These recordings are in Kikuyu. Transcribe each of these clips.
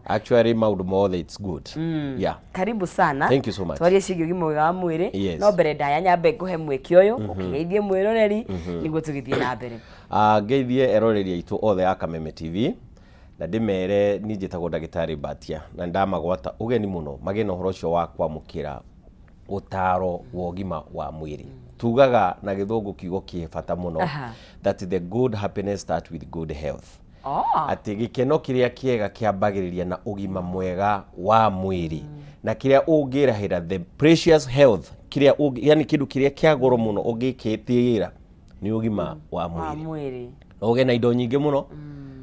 Actually, maũndũ mothe, it's good, yeah. Karibu sana. Thank you so much. Twarie ciĩgiĩ ũgima mwega wa mwĩrĩ. No mbere ndaya nyambe ngũhe mweke ũyũ ũkĩgeithie mwĩroreri nĩguo tũgĩthiĩ na mbere. Ngeithie eroreri aitũ othe a Kameme TV na ndĩmere niĩ njĩtagwo ndagĩtarĩ Mbatia na ndamagwata ũgeni mũno magĩe na ũhoro ũcio wa kwamũkĩra ũtaro wa ũgima wa mwĩrĩ. Tugaga na Gĩthũngũ kiugo kĩ bata mũno that the good happiness start with good health, atĩ gĩkeno kĩrĩa kĩega kĩambagĩrĩria na ũgima mwega wa mwĩrĩ, na kĩrĩa ũngĩrahĩra, the precious health, kĩrĩa yani kĩndũ kĩrĩa kĩa goro mũno ũngĩkĩtĩĩra nĩ ũgima wa wa mwĩrĩ. Mwĩrĩ. No ũgĩe na indo nyingĩ mũno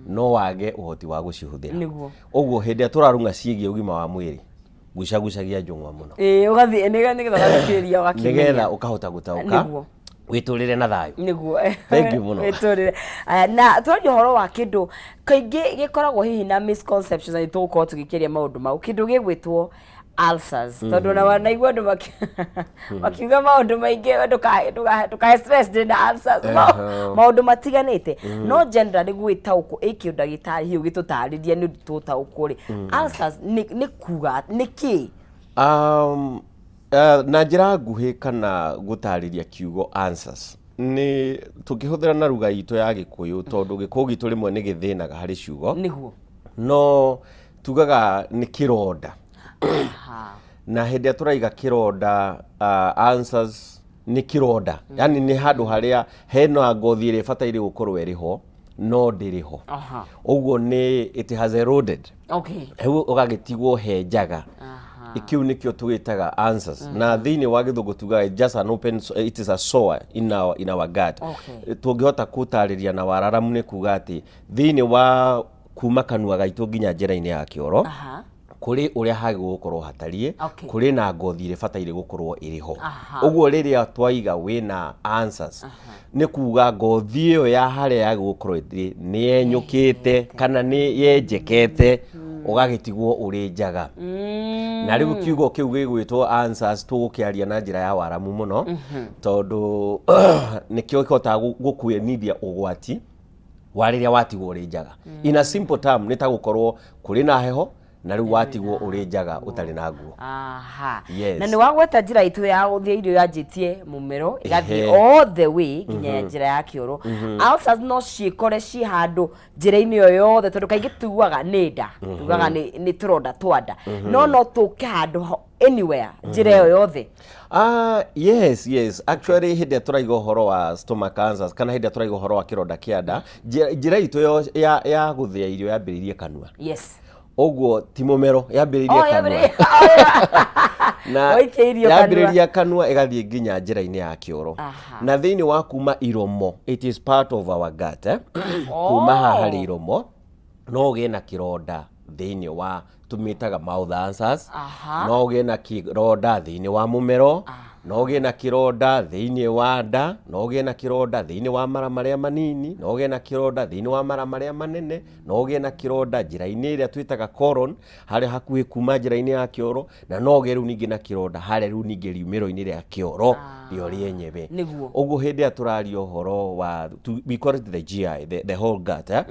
no wage ũhoti wa gũcihũthĩra. Ũguo hĩndĩ ĩrĩa tũrarung'a ciĩgiĩ ũgima wa mwĩrĩ, gucagucagia njũng'wa mũno. Ĩĩ, ũgathiĩ nĩgetha ũgathikĩrĩria ũgakĩmenya. Nĩgetha ũkahota gũtaũka wĩtũrĩre na thayũ. Thank you mũno. Wĩtũrĩre. Aya, na twaria ũhoro wa kĩndũ kaingĩ gĩkoragwo hihi na misconceptions, na nĩtũgũkorwo tũgĩkĩria maũndũ mau, kĩndũ gĩgwĩtwo ulcers, tondũ ona wanaigua andũ makiuga maũndũ maingĩ, ndũkahe stress, ndĩ na ulcers, maũndũ matiganĩte. No generally gwĩtaũkwo ĩkĩ ndagĩtarĩ hihi ũgĩtũtarĩria nĩ ũndũ tũtaũkwo rĩ, ulcers nĩ kuga nĩ kĩ? Na njĩra nguhĩ kana gũtarĩria kiugo ulcers nĩ tũngĩhũthĩra na ruga itũ ya Gĩkũyũ, tondũ Gĩkũyũ gitũ rĩmwe nĩ gĩthĩnaga harĩ ciugo, no tugaga nĩ kĩronda. Na hĩndĩ ĩrĩa tũraiga kĩronda, ulcers nĩ kĩronda, yani nĩ handũ harĩa hena ngothi ĩrĩa ĩbataire gũkorwo ĩrĩ ho no ndĩrĩ ho. Ũguo nĩ it has eroded, rĩu ũgagĩtigwo he njaga. Kĩu nĩkĩo tũgĩtaga ulcers, na thĩinĩ wa Gĩthũngũ tugaga just an open, it is a sore in our gut. Tũngĩhota gũtarĩria na wararamu nĩ kuga atĩ thĩinĩ wa kuma kanua gaitũ nginya njĩra-inĩ ya kĩoro, kũrĩ ũrĩa hagĩrĩirwo gũkorwo hatariĩ, kũrĩ na ngothi ĩrĩa ĩbataire gũkorwo ĩrĩ ho. Ũguo rĩrĩa twaiga wĩna ulcers nĩ kuga ngothi ĩyo ya harĩa yagĩrĩirwo gũkorwo ĩrĩ nĩ yenyũkĩte kana nĩ yenjekete, ũgagĩtigwo ũrĩ njaga. Na rĩu kiugo kĩu gĩgwĩtwo ulcers tũgũkĩaria na njĩra ya waramu mũno, tondũ nĩkĩo kĩhotaga gũkuonithia ũgwati wa rĩrĩa watigwo ũrĩ njaga. In a simple term, nĩ ta gũkorwo kũrĩ na heho na rĩu watigwo ũrĩ njaga ũtarĩ na nguo. Yes. Na nĩ wagweta njĩra itũ ya gũthĩa irio yanjĩtie mũmero ĩgathiĩ all the way nginya njĩra ya kĩoro. Ulcers no ciĩkore ciĩ handũ njĩra-inĩ ĩyo yothe, tondũ kaingĩ tugaga nĩ nda, tugaga nĩ tũronda twa nda, no tũke handũ anywhere njĩra ĩyo yothe. Ah, yes. Actually, hĩndĩ ĩrĩa tũraiga ũhoro wa stomach ulcers kana hĩndĩ ĩrĩa tũraiga ũhoro wa kĩronda kĩa nda, njĩra itũ ya gũthĩa irio yambĩrĩirie kanua. Ũguo ti mũmero, yambĩrĩirie Oh, kanua. Na Waikĩirio kanua. yambĩrĩria kanua ĩgathiĩ nginya njĩra-inĩ ya kĩoro. Na thĩinĩ wa kuma iromo, it is part of our gut, eh? Kuma haha harĩ iromo no ũgĩe na kĩronda thĩinĩ wa tũmĩtaga mouth ulcers. No ũgĩe na kĩronda thĩinĩ wa mũmero, no ũgĩe na kĩronda thĩinĩ wa nda, no ũgĩe na kĩronda thĩinĩ wa mara marĩa manini, no ũgĩe na kĩronda thĩinĩ wa mara marĩa manene, no ũgĩe na kĩronda njĩra-inĩ ĩrĩa twĩtaga colon, harĩa hakuhĩ kuma njĩra-inĩ ya kĩoro, na no ũgĩe rĩu ningĩ na kĩronda harĩa rĩu ningĩ riumĩro-inĩ rĩa kĩoro rĩo rĩenyewe. Ũguo hĩndĩ ĩrĩa tũraria ũhoro wa we call it the GI, the whole gut, eh?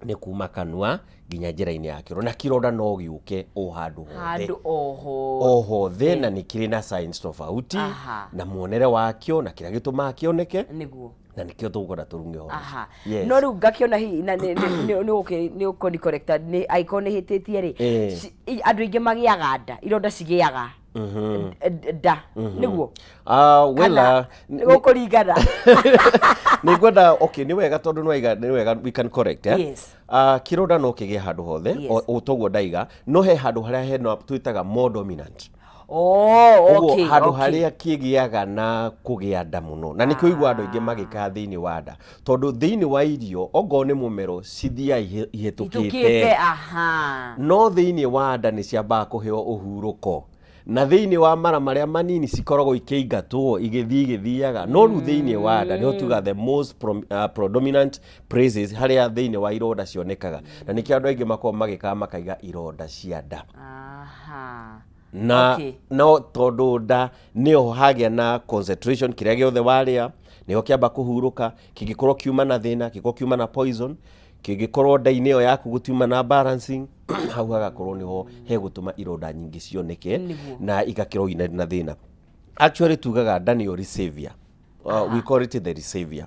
Nĩ kuma kanua nginya njĩra-inĩ ya kĩoro, na kĩronda no gĩũke o handũ hothe. Handũ o hothe. O hothe, na nĩ kĩrĩ na signs tofauti na muonere wakĩo na kĩrĩa gĩtũmaga kĩoneke, na nĩkĩo tũkwenda tũrung'e ũhoro ũcio. Yes. No rĩu ngakĩona hihi na nĩ ũkũni correct nĩ angĩkorwo nĩ hĩtĩtie rĩ, andũ aingĩ magĩaga nda, ironda cigĩaga nda, nĩguo? Ah, well, Kana gũkũringana? Nĩ ngwenda, okay, nĩ wega tondũ nĩ waiga, nĩ wega, we can correct, eh? Yes. Kĩronda no kĩgĩe handũ hothe. O toguo ndaiga, no he handũ harĩa hena twĩtaga more dominant. Ũguo handũ harĩa kĩgĩaga na kũgĩa nda mũno, na nĩkĩo igua andũ aingĩ magĩkaa thĩinĩ wa nda, tondũ thĩinĩ wa irio ongorwo nĩ mũmero cithiaga ihĩtũkĩte. Itũkĩte. No thĩinĩ wa nda nĩ ciambaga kũheo ũhurũko, na thĩinĩ wa mara marĩa manini cikoragwo ikĩingatwo igĩthiĩ igĩthiaga, no rĩu thĩinĩ wa nda nĩho tuga the most predominant places harĩa thĩinĩ wa ironda cionekaga, na nĩkĩo andũ aingĩ makoragwo magĩkaa makaiga ironda cia nda. Na no tondũ nda nĩho hagĩa na concentration, kĩrĩa gĩothe warĩa nĩho kĩamba kũhurũka, kĩngĩkorwo kiuma na thĩna, kĩngĩkorwo kiuma na poison. Kĩngĩkorwo nda-inĩ ĩyo yaku gũtiuma na balancing, hau hagakorwo nĩho hegũtũma ironda nyingĩ cioneke na igakĩrwo ina na thĩna. Actually tugaga nda nĩyo receiver. We call it the receiver.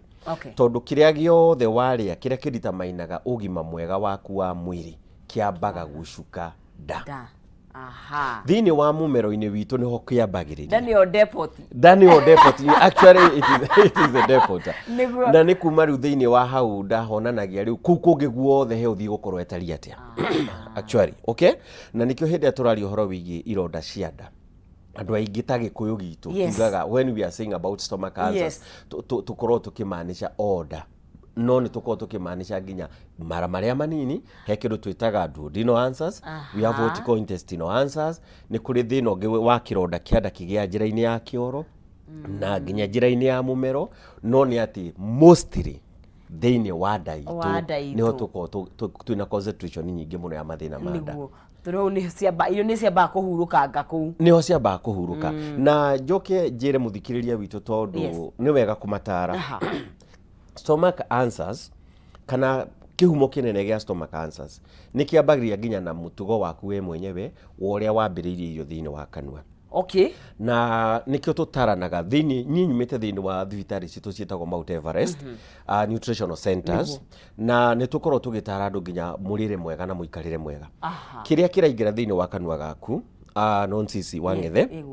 Tondũ kĩrĩa gĩothe warĩa, kĩrĩa kĩritamainaga ũgima mwega waku wa mwĩrĩ kĩambaga gũcuka nda. Nda. Aha. Thĩinĩ wa mũmero-inĩ witũ nĩho kĩambagĩrĩria. Nda nĩyo depot. Nda nĩyo depot. Actually it is a depot. Nĩguo. Na nĩ kuma rĩu thĩinĩ wa hau nda honanagia rĩu kũu kũngĩ guothe he ũthiĩ gũkorwo ĩtariĩ atĩa. Actually, okay? Na nĩkĩo hĩndĩ ĩrĩa tũraria ũhoro wĩgiĩ ironda cia nda, andũ aingĩ ta gĩkũyũ gitũ tugaga when we are saying about stomach ulcers, tũkorwo tũkĩmaanisha o nda, no nĩ tũkorwo tũkĩmaanisha nginya mara marĩa manini. He kĩndũ twĩtaga duodenal ulcers, we have what we call intestinal ulcers. Nĩ kũrĩ thĩna ũngĩ wa kĩronda kĩa nda kĩgĩa njĩra-inĩ ya kĩoro na nginya njĩra-inĩ ya mũmero, no nĩ atĩ mostly thĩinĩ wa nda itũ Wa nda itũ. nĩho tũkoragwo twĩna concentration nyingĩ mũno ya mathĩna ma nda. Nĩguo. Tondũ hau nĩ ciamba, irio nĩ ciambaga kũhurũkanga kũu. Nĩho ciambaga kũhurũka. Na njoke njĩre mũthikĩrĩria witũ, tondũ nĩ wega kũmatara, stomach ulcers kana kĩhumo kĩnene gĩa stomach ulcers nĩ kĩambagĩrĩria nginya na mũtugo waku we mwenyewe wa ũrĩa wambĩrĩirie irio thĩinĩ wa kanua. Na nĩkĩo tũtaranaga thĩinĩ, niĩ nyumĩte thĩinĩ wa thibitarĩ citũ ciĩtagwo Mount Everest Nutritional Centers, na nĩ tũkoragwo tũgĩtara andũ nginya mũrĩre mwega na mũikarĩre mwega. Kĩrĩa kĩraingĩra thĩinĩ wa kanua gaku, Nonsizi wa Ng'ethe,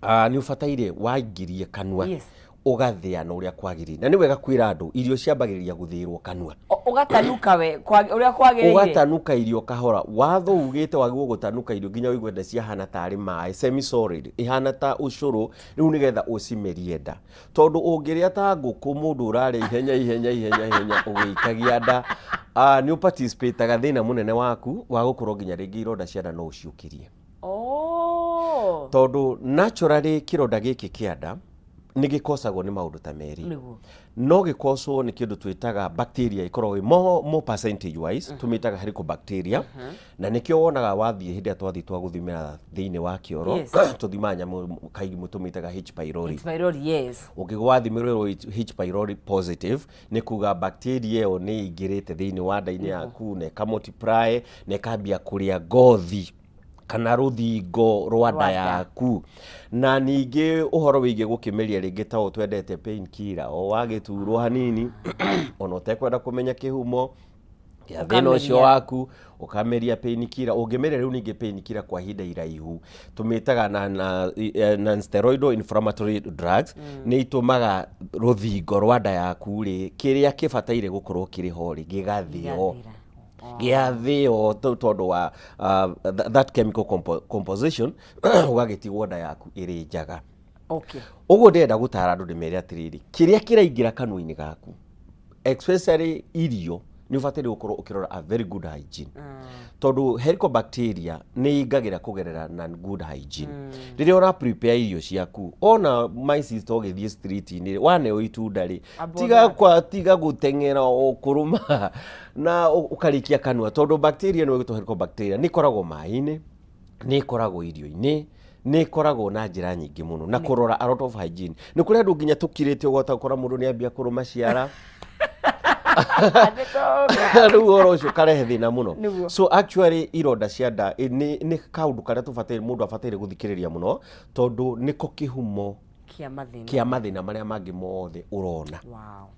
nĩ ũbataire waingĩrie kanua ũgathĩa na ũrĩa kwagĩrĩire. Na nĩ wega kwĩra andũ irio ciambagĩrĩria gũthĩĩrwo kanua. Ũgatanuka we ũrĩa kwagĩrĩire. Ũgatanuka irio kahora. Watho ugĩte wagĩrĩirwo gũtanuka irio nginya ũigue nda ciahana tarĩ maĩ, semi solid, ihana ta ũcũrũ, rĩu nĩgetha ũcimerie nda. Tondũ ũngĩrĩa ta ngũkũ, mũndũ ũrarĩa ihenya ihenya ihenya ihenya ũgĩikagia nda, nĩ ũparticipataga thĩna mũnene waku wa gũkorwo nginya rĩngĩ ironda cia nda no ũciũkĩrie. Tondũ naturally kĩronda gĩkĩ kĩa nda nĩ gĩkosagwo nĩ maũndũ ta merĩ. No gĩkoswo nĩ kĩndũ twĩtaga bacteria ĩkoragwo ĩ more percentage wise, tũmĩtaga helicobacteria, na nĩkĩo wonaga wathiĩ hĩndĩ ĩrĩa twathiĩ twagũthimĩra thĩinĩ wa kĩoro, tũthimaga nyamũ kaingĩ tũmĩtaga H pylori. H pylori, yes. Ũngĩgwathimĩrwo H pylori positive, nĩ kuga bacteria ĩyo nĩ ĩingĩrĩte thĩinĩ wa nda-inĩ yaku na ĩka multiply na ĩkambia kũrĩa ngothi kana rũthingo rwa nda Rwa nda. yaku. Na ningĩ ũhoro wĩgiĩ gũkĩmeria rĩngĩ ta ũũ twendete pain killer, o wagĩturwo hanini ona ũtekwenda kũmenya kĩhumo kĩa thĩna ũcio Ũkameria. waku, ũkameria pain killer. Ũngĩmeria rĩu ningĩ pain killer kwa ihinda iraihu, tũmĩtaga na non-steroidal inflammatory drugs, nĩ itũmaga rũthingo rwa nda yaku rĩ, kĩrĩa kĩbataire gũkorwo kĩrĩ ho rĩ, gĩgathĩo. Gĩgathira. Gĩathĩo tondũ wa that chemical composition, ũgagĩtigwo nda yaku ĩrĩ njaga. Ũguo ndĩrenda gũtara andũ ndĩmere atĩrĩrĩ, kĩrĩa kĩraingĩra kanua-inĩ gaku, especially irio, nĩ ũbataire gũkorwo ũkĩrora a very good hygiene, tondũ helicobacteria nĩ ĩingagĩra kũgerera non good hygiene. Rĩrĩa ũra prepare irio ciaku, ona my sister, ũgĩthiĩ street-inĩ waneo itunda rĩ, Amba tiga ũthambe. kwa tiga gũteng'era o kũrũma na ũkarĩkia kanua, tondũ bacteria ĩno ĩgwĩtwo helicobacteria nĩ ĩkoragwo maĩ-inĩ, nĩ ĩkoragwo irio-inĩ, nĩ ĩkoragwo na njĩra nyingĩ mũno. Na kũrora a lot of hygiene, nĩ kũrĩ andũ nginya tũkirĩte ũgota gũkora mũndũ nĩ ambia kũrũma ciara. Rĩu ũhoro ũcio ũkarehe thĩna mũno. So actually ironda cia nda nĩ kaũndũ karĩa tũbataire, mũndũ abataire gũthikĩrĩria mũno, tondũ nĩko kĩhumo kĩa mathĩna kĩa mathĩna marĩa mangĩ mothe ũrona.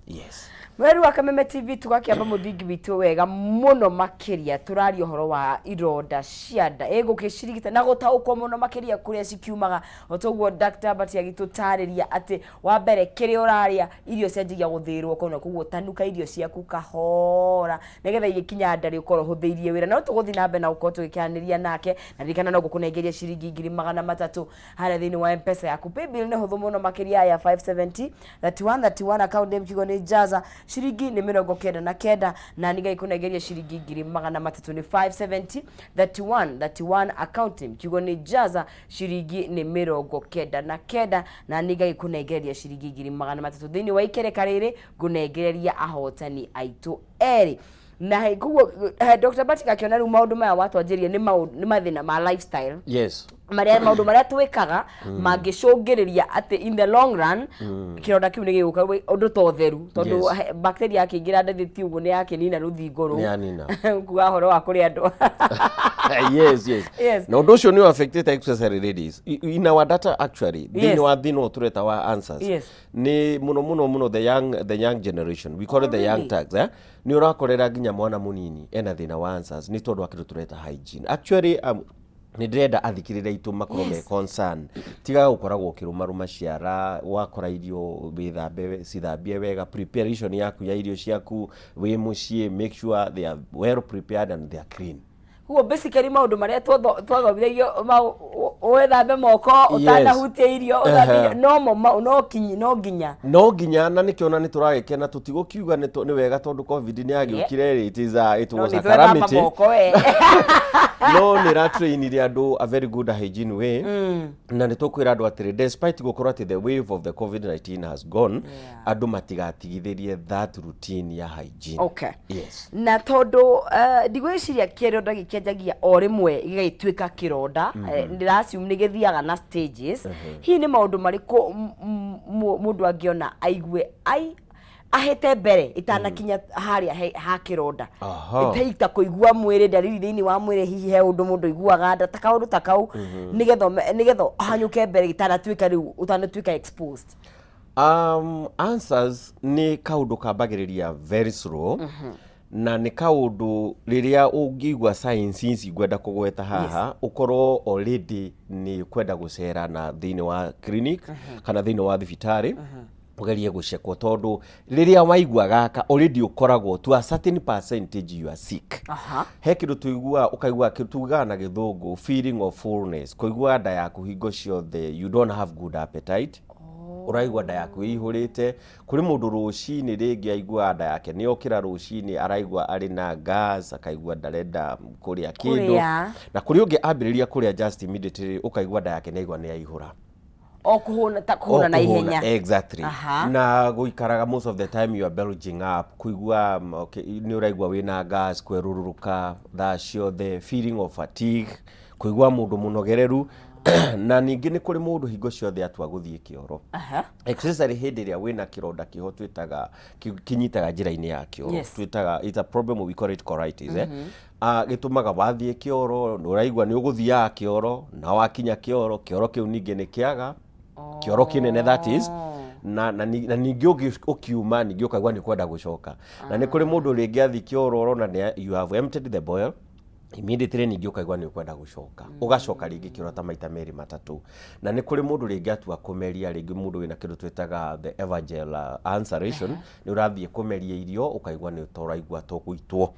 Yes. Mweri wa Kameme TV, tũgakĩamba mũthingi witũ wega mũno makĩria. Tũraria ũhoro wa ironda cia nda, ĩgũkĩcirigita na gũtaũkwo mũno makĩria kũrĩa cikiumaga. O toguo Dr. Bati agĩtũtarĩria atĩ wa mbere kĩrĩa ũrarĩa, irio cianjagia gũthĩĩrwo kanua, koguo tanuka irio ciaku kahora nĩgetha igĩkinya nda rĩ, ũkorwo ũhũthĩirie wĩra. No tũgũthiĩ na mbere na gũkorwo tũgĩkĩaranĩria nake, na ririkana no ngũkũnengeria ciringi 300,000 harĩa thĩinĩ wa M-Pesa yaku. Paybill nĩ hũthũ mũno makĩria ya 570 31 31, account name kiugo nĩ Jaza, ciringi nĩ 99, na nĩ ngagĩkũnengeria ciringi 300,000. Nĩ 570 31 31, account name kiugo nĩ Jaza, ciringi nĩ 99, na nĩ ngagĩkũnengereria ciringi 300,000 thĩinĩ wa ikereka rĩrĩ. Ngũnengereria ahotani aitũ erĩ na koguo Dr. Batik akĩona rĩu maũndũ maya watwanjĩria nĩ mathĩna ma lifestyle. Marĩa maũndũ marĩa twĩkaga mangĩcũngĩrĩria atĩ in the long run kĩronda kĩu nĩ gĩgũka, ũndũ ta ũtheru, tondũ bacteria yakĩingĩra ndathĩ ti ũguo nĩ yakĩnina rũthingo rũu. Nĩ yanina. Kuga ũhoro wa kũrĩa andũ. Yes. Na ũndũ ũcio nĩ affected especially ladies. In our data actually, thĩinĩ wa thĩna ũyũ tũreta wa ulcers, nĩ mũno mũno mũno the young generation, we call it the young Really? tags, eh? Nĩ ũrakorera nginya mwana mũnini ena thĩna wa ulcers nĩ tondũ wa kĩndũ tũreta hygiene. Actually, nĩ ndĩrenda athikĩrĩria aitũ makorwo me concern. Tiga gũkoragwo ũkĩrũmarũma ciara wakora irio, wĩthambe, cithambie wega. Preparation yaku ya irio ciaku wĩ mũciĩ, make sure they are well prepared and they are clean. Koguo basically maũndũ marĩa twathomithagio, wĩthambe moko ũtanahutia irio, ũthambie irio, nomo no kinyi no nginya. No nginya, na nĩkĩo ona nĩ tũragĩkena, tũtigũkiuga nĩ wega tondũ COVID nĩ yagĩũkire rĩ, it is a, it no was nĩ a twethamba calamity moko we. No nĩ ĩratrainire andũ a very good hygiene way, na nĩ tũkwĩra andũ atĩrĩ, despite gũkorwo atĩ the wave of the COVID-19 has gone, andũ matigatigithĩrie that routine ya hygiene. Yes. Na tondũ ndigwĩciria kĩronda gĩkĩanjagia o rĩmwe gĩgagĩtuĩka kĩronda, ndĩra assume nĩ gĩthiaga na stages. Hihi nĩ maũndũ marĩkũ mũndũ angĩona aigue ai ahĩte mbere ĩtanakinya harĩa ha kĩronda? Ta kũigua mwĩrĩ, ndariri thĩinĩ wa mwĩrĩ, hihi he ũndũ mũndũ aiguaga nda, ta kaũndũ ta kau, nĩgetha ahanyũke mbere gĩtanatuĩka rĩu, ũtanatuĩka exposed. Ulcers nĩ kaũndũ kambagĩrĩria very slow, na nĩ kaũndũ rĩrĩa ũngĩigua signs ici ngwenda kũgweta haha, ũkorwo already nĩ kwenda gũcera na thĩinĩ wa clinic kana thĩinĩ wa thibitarĩ ũgerie gũcekwo, tondũ rĩrĩa waigua gaka, already ũkoragwo to a certain percentage you are sick. He kĩndũ tũiguaga, ũkaigua kĩndũ tugaga na Gĩthũngũ feeling of fullness, kũigua nda yaku hingo ciothe, you don't have good appetite, ũraigua nda yaku ĩihũrĩte. Kũrĩ mũndũ rũcinĩ rĩngĩ aiguaga nda yake nĩ okĩra rũcinĩ araigua arĩ na gas, akaigua ndarenda kũrĩa kĩndũ. Kũrĩa. Na kũrĩ ũngĩ ambĩrĩria kũrĩa, just immediately ũkaigua nda yake nĩ aigua nĩ aihũra. O kũhũna, ta kũhũna na O kũhũna, ihenya. Exactly. Na gũikaraga most of the time you are belching up, kũigua okay, nĩ ũraigua wĩna gas, kwerũrũrũka thaa ciothe, feeling of fatigue, kũigua mũndũ mũnogereru. Na ningĩ nĩ kũrĩ mũndũ hingo ciothe atua gũthiĩ kĩoro, especially hĩndĩ ĩrĩa wĩna kĩronda kĩho twĩtaga kĩnyitaga njĩra-inĩ ya kĩoro, twĩtaga, it's a problem, we call it colitis, eh? Gĩtũmaga wathiĩ kĩoro nĩ ũraigua nĩ ũgũthiaga kĩoro, na wakinya kĩoro, kĩoro kĩu ningĩ nĩ kĩaga kĩoro kĩnene, that is, na ningĩ ũkiuma ningĩ ũkaigua nĩ kwenda gũcoka. Na nĩ kũrĩ mũndũ rĩngĩ athiĩ kĩoro ũrona nĩ you have emptied the bowel, immediately ningĩ ũkaigua nĩ ũkwenda gũcoka, ũgacoka rĩngĩ kĩoro ta maita merĩ matatũ. Na nĩ kũrĩ mũndũ rĩngĩ atua kũmeria, rĩngĩ mũndũ wĩna kĩndũ twĩtaga the evergel ulceration, nĩ ũrathiĩ kũmeria irio ũkaigua nĩ ũraigua tũgũitwo.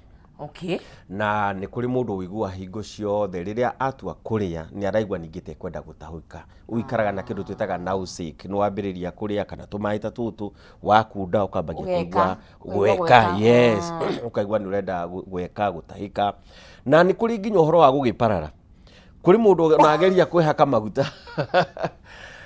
Na nĩ kũrĩ mũndũ ũiguaga hingo ciothe rĩrĩa atua kũrĩa nĩ araigua ningĩ tekwenda gũtahũka, ũikaraga na kĩndũ twĩtaga nausea. Nĩ wambĩrĩria kũrĩa kana tũmaĩ ta tũtũ wakunda, ũkambagia Ũgeka, kũigua ũkaigua gweka. Gweka. Yes, ũkaigua nĩ ũrenda gweka gũtahĩka. Na nĩ kũrĩ nginya ũhoro wa gũgĩparara, kũrĩ mũndũ ona ageria kwĩhaka maguta.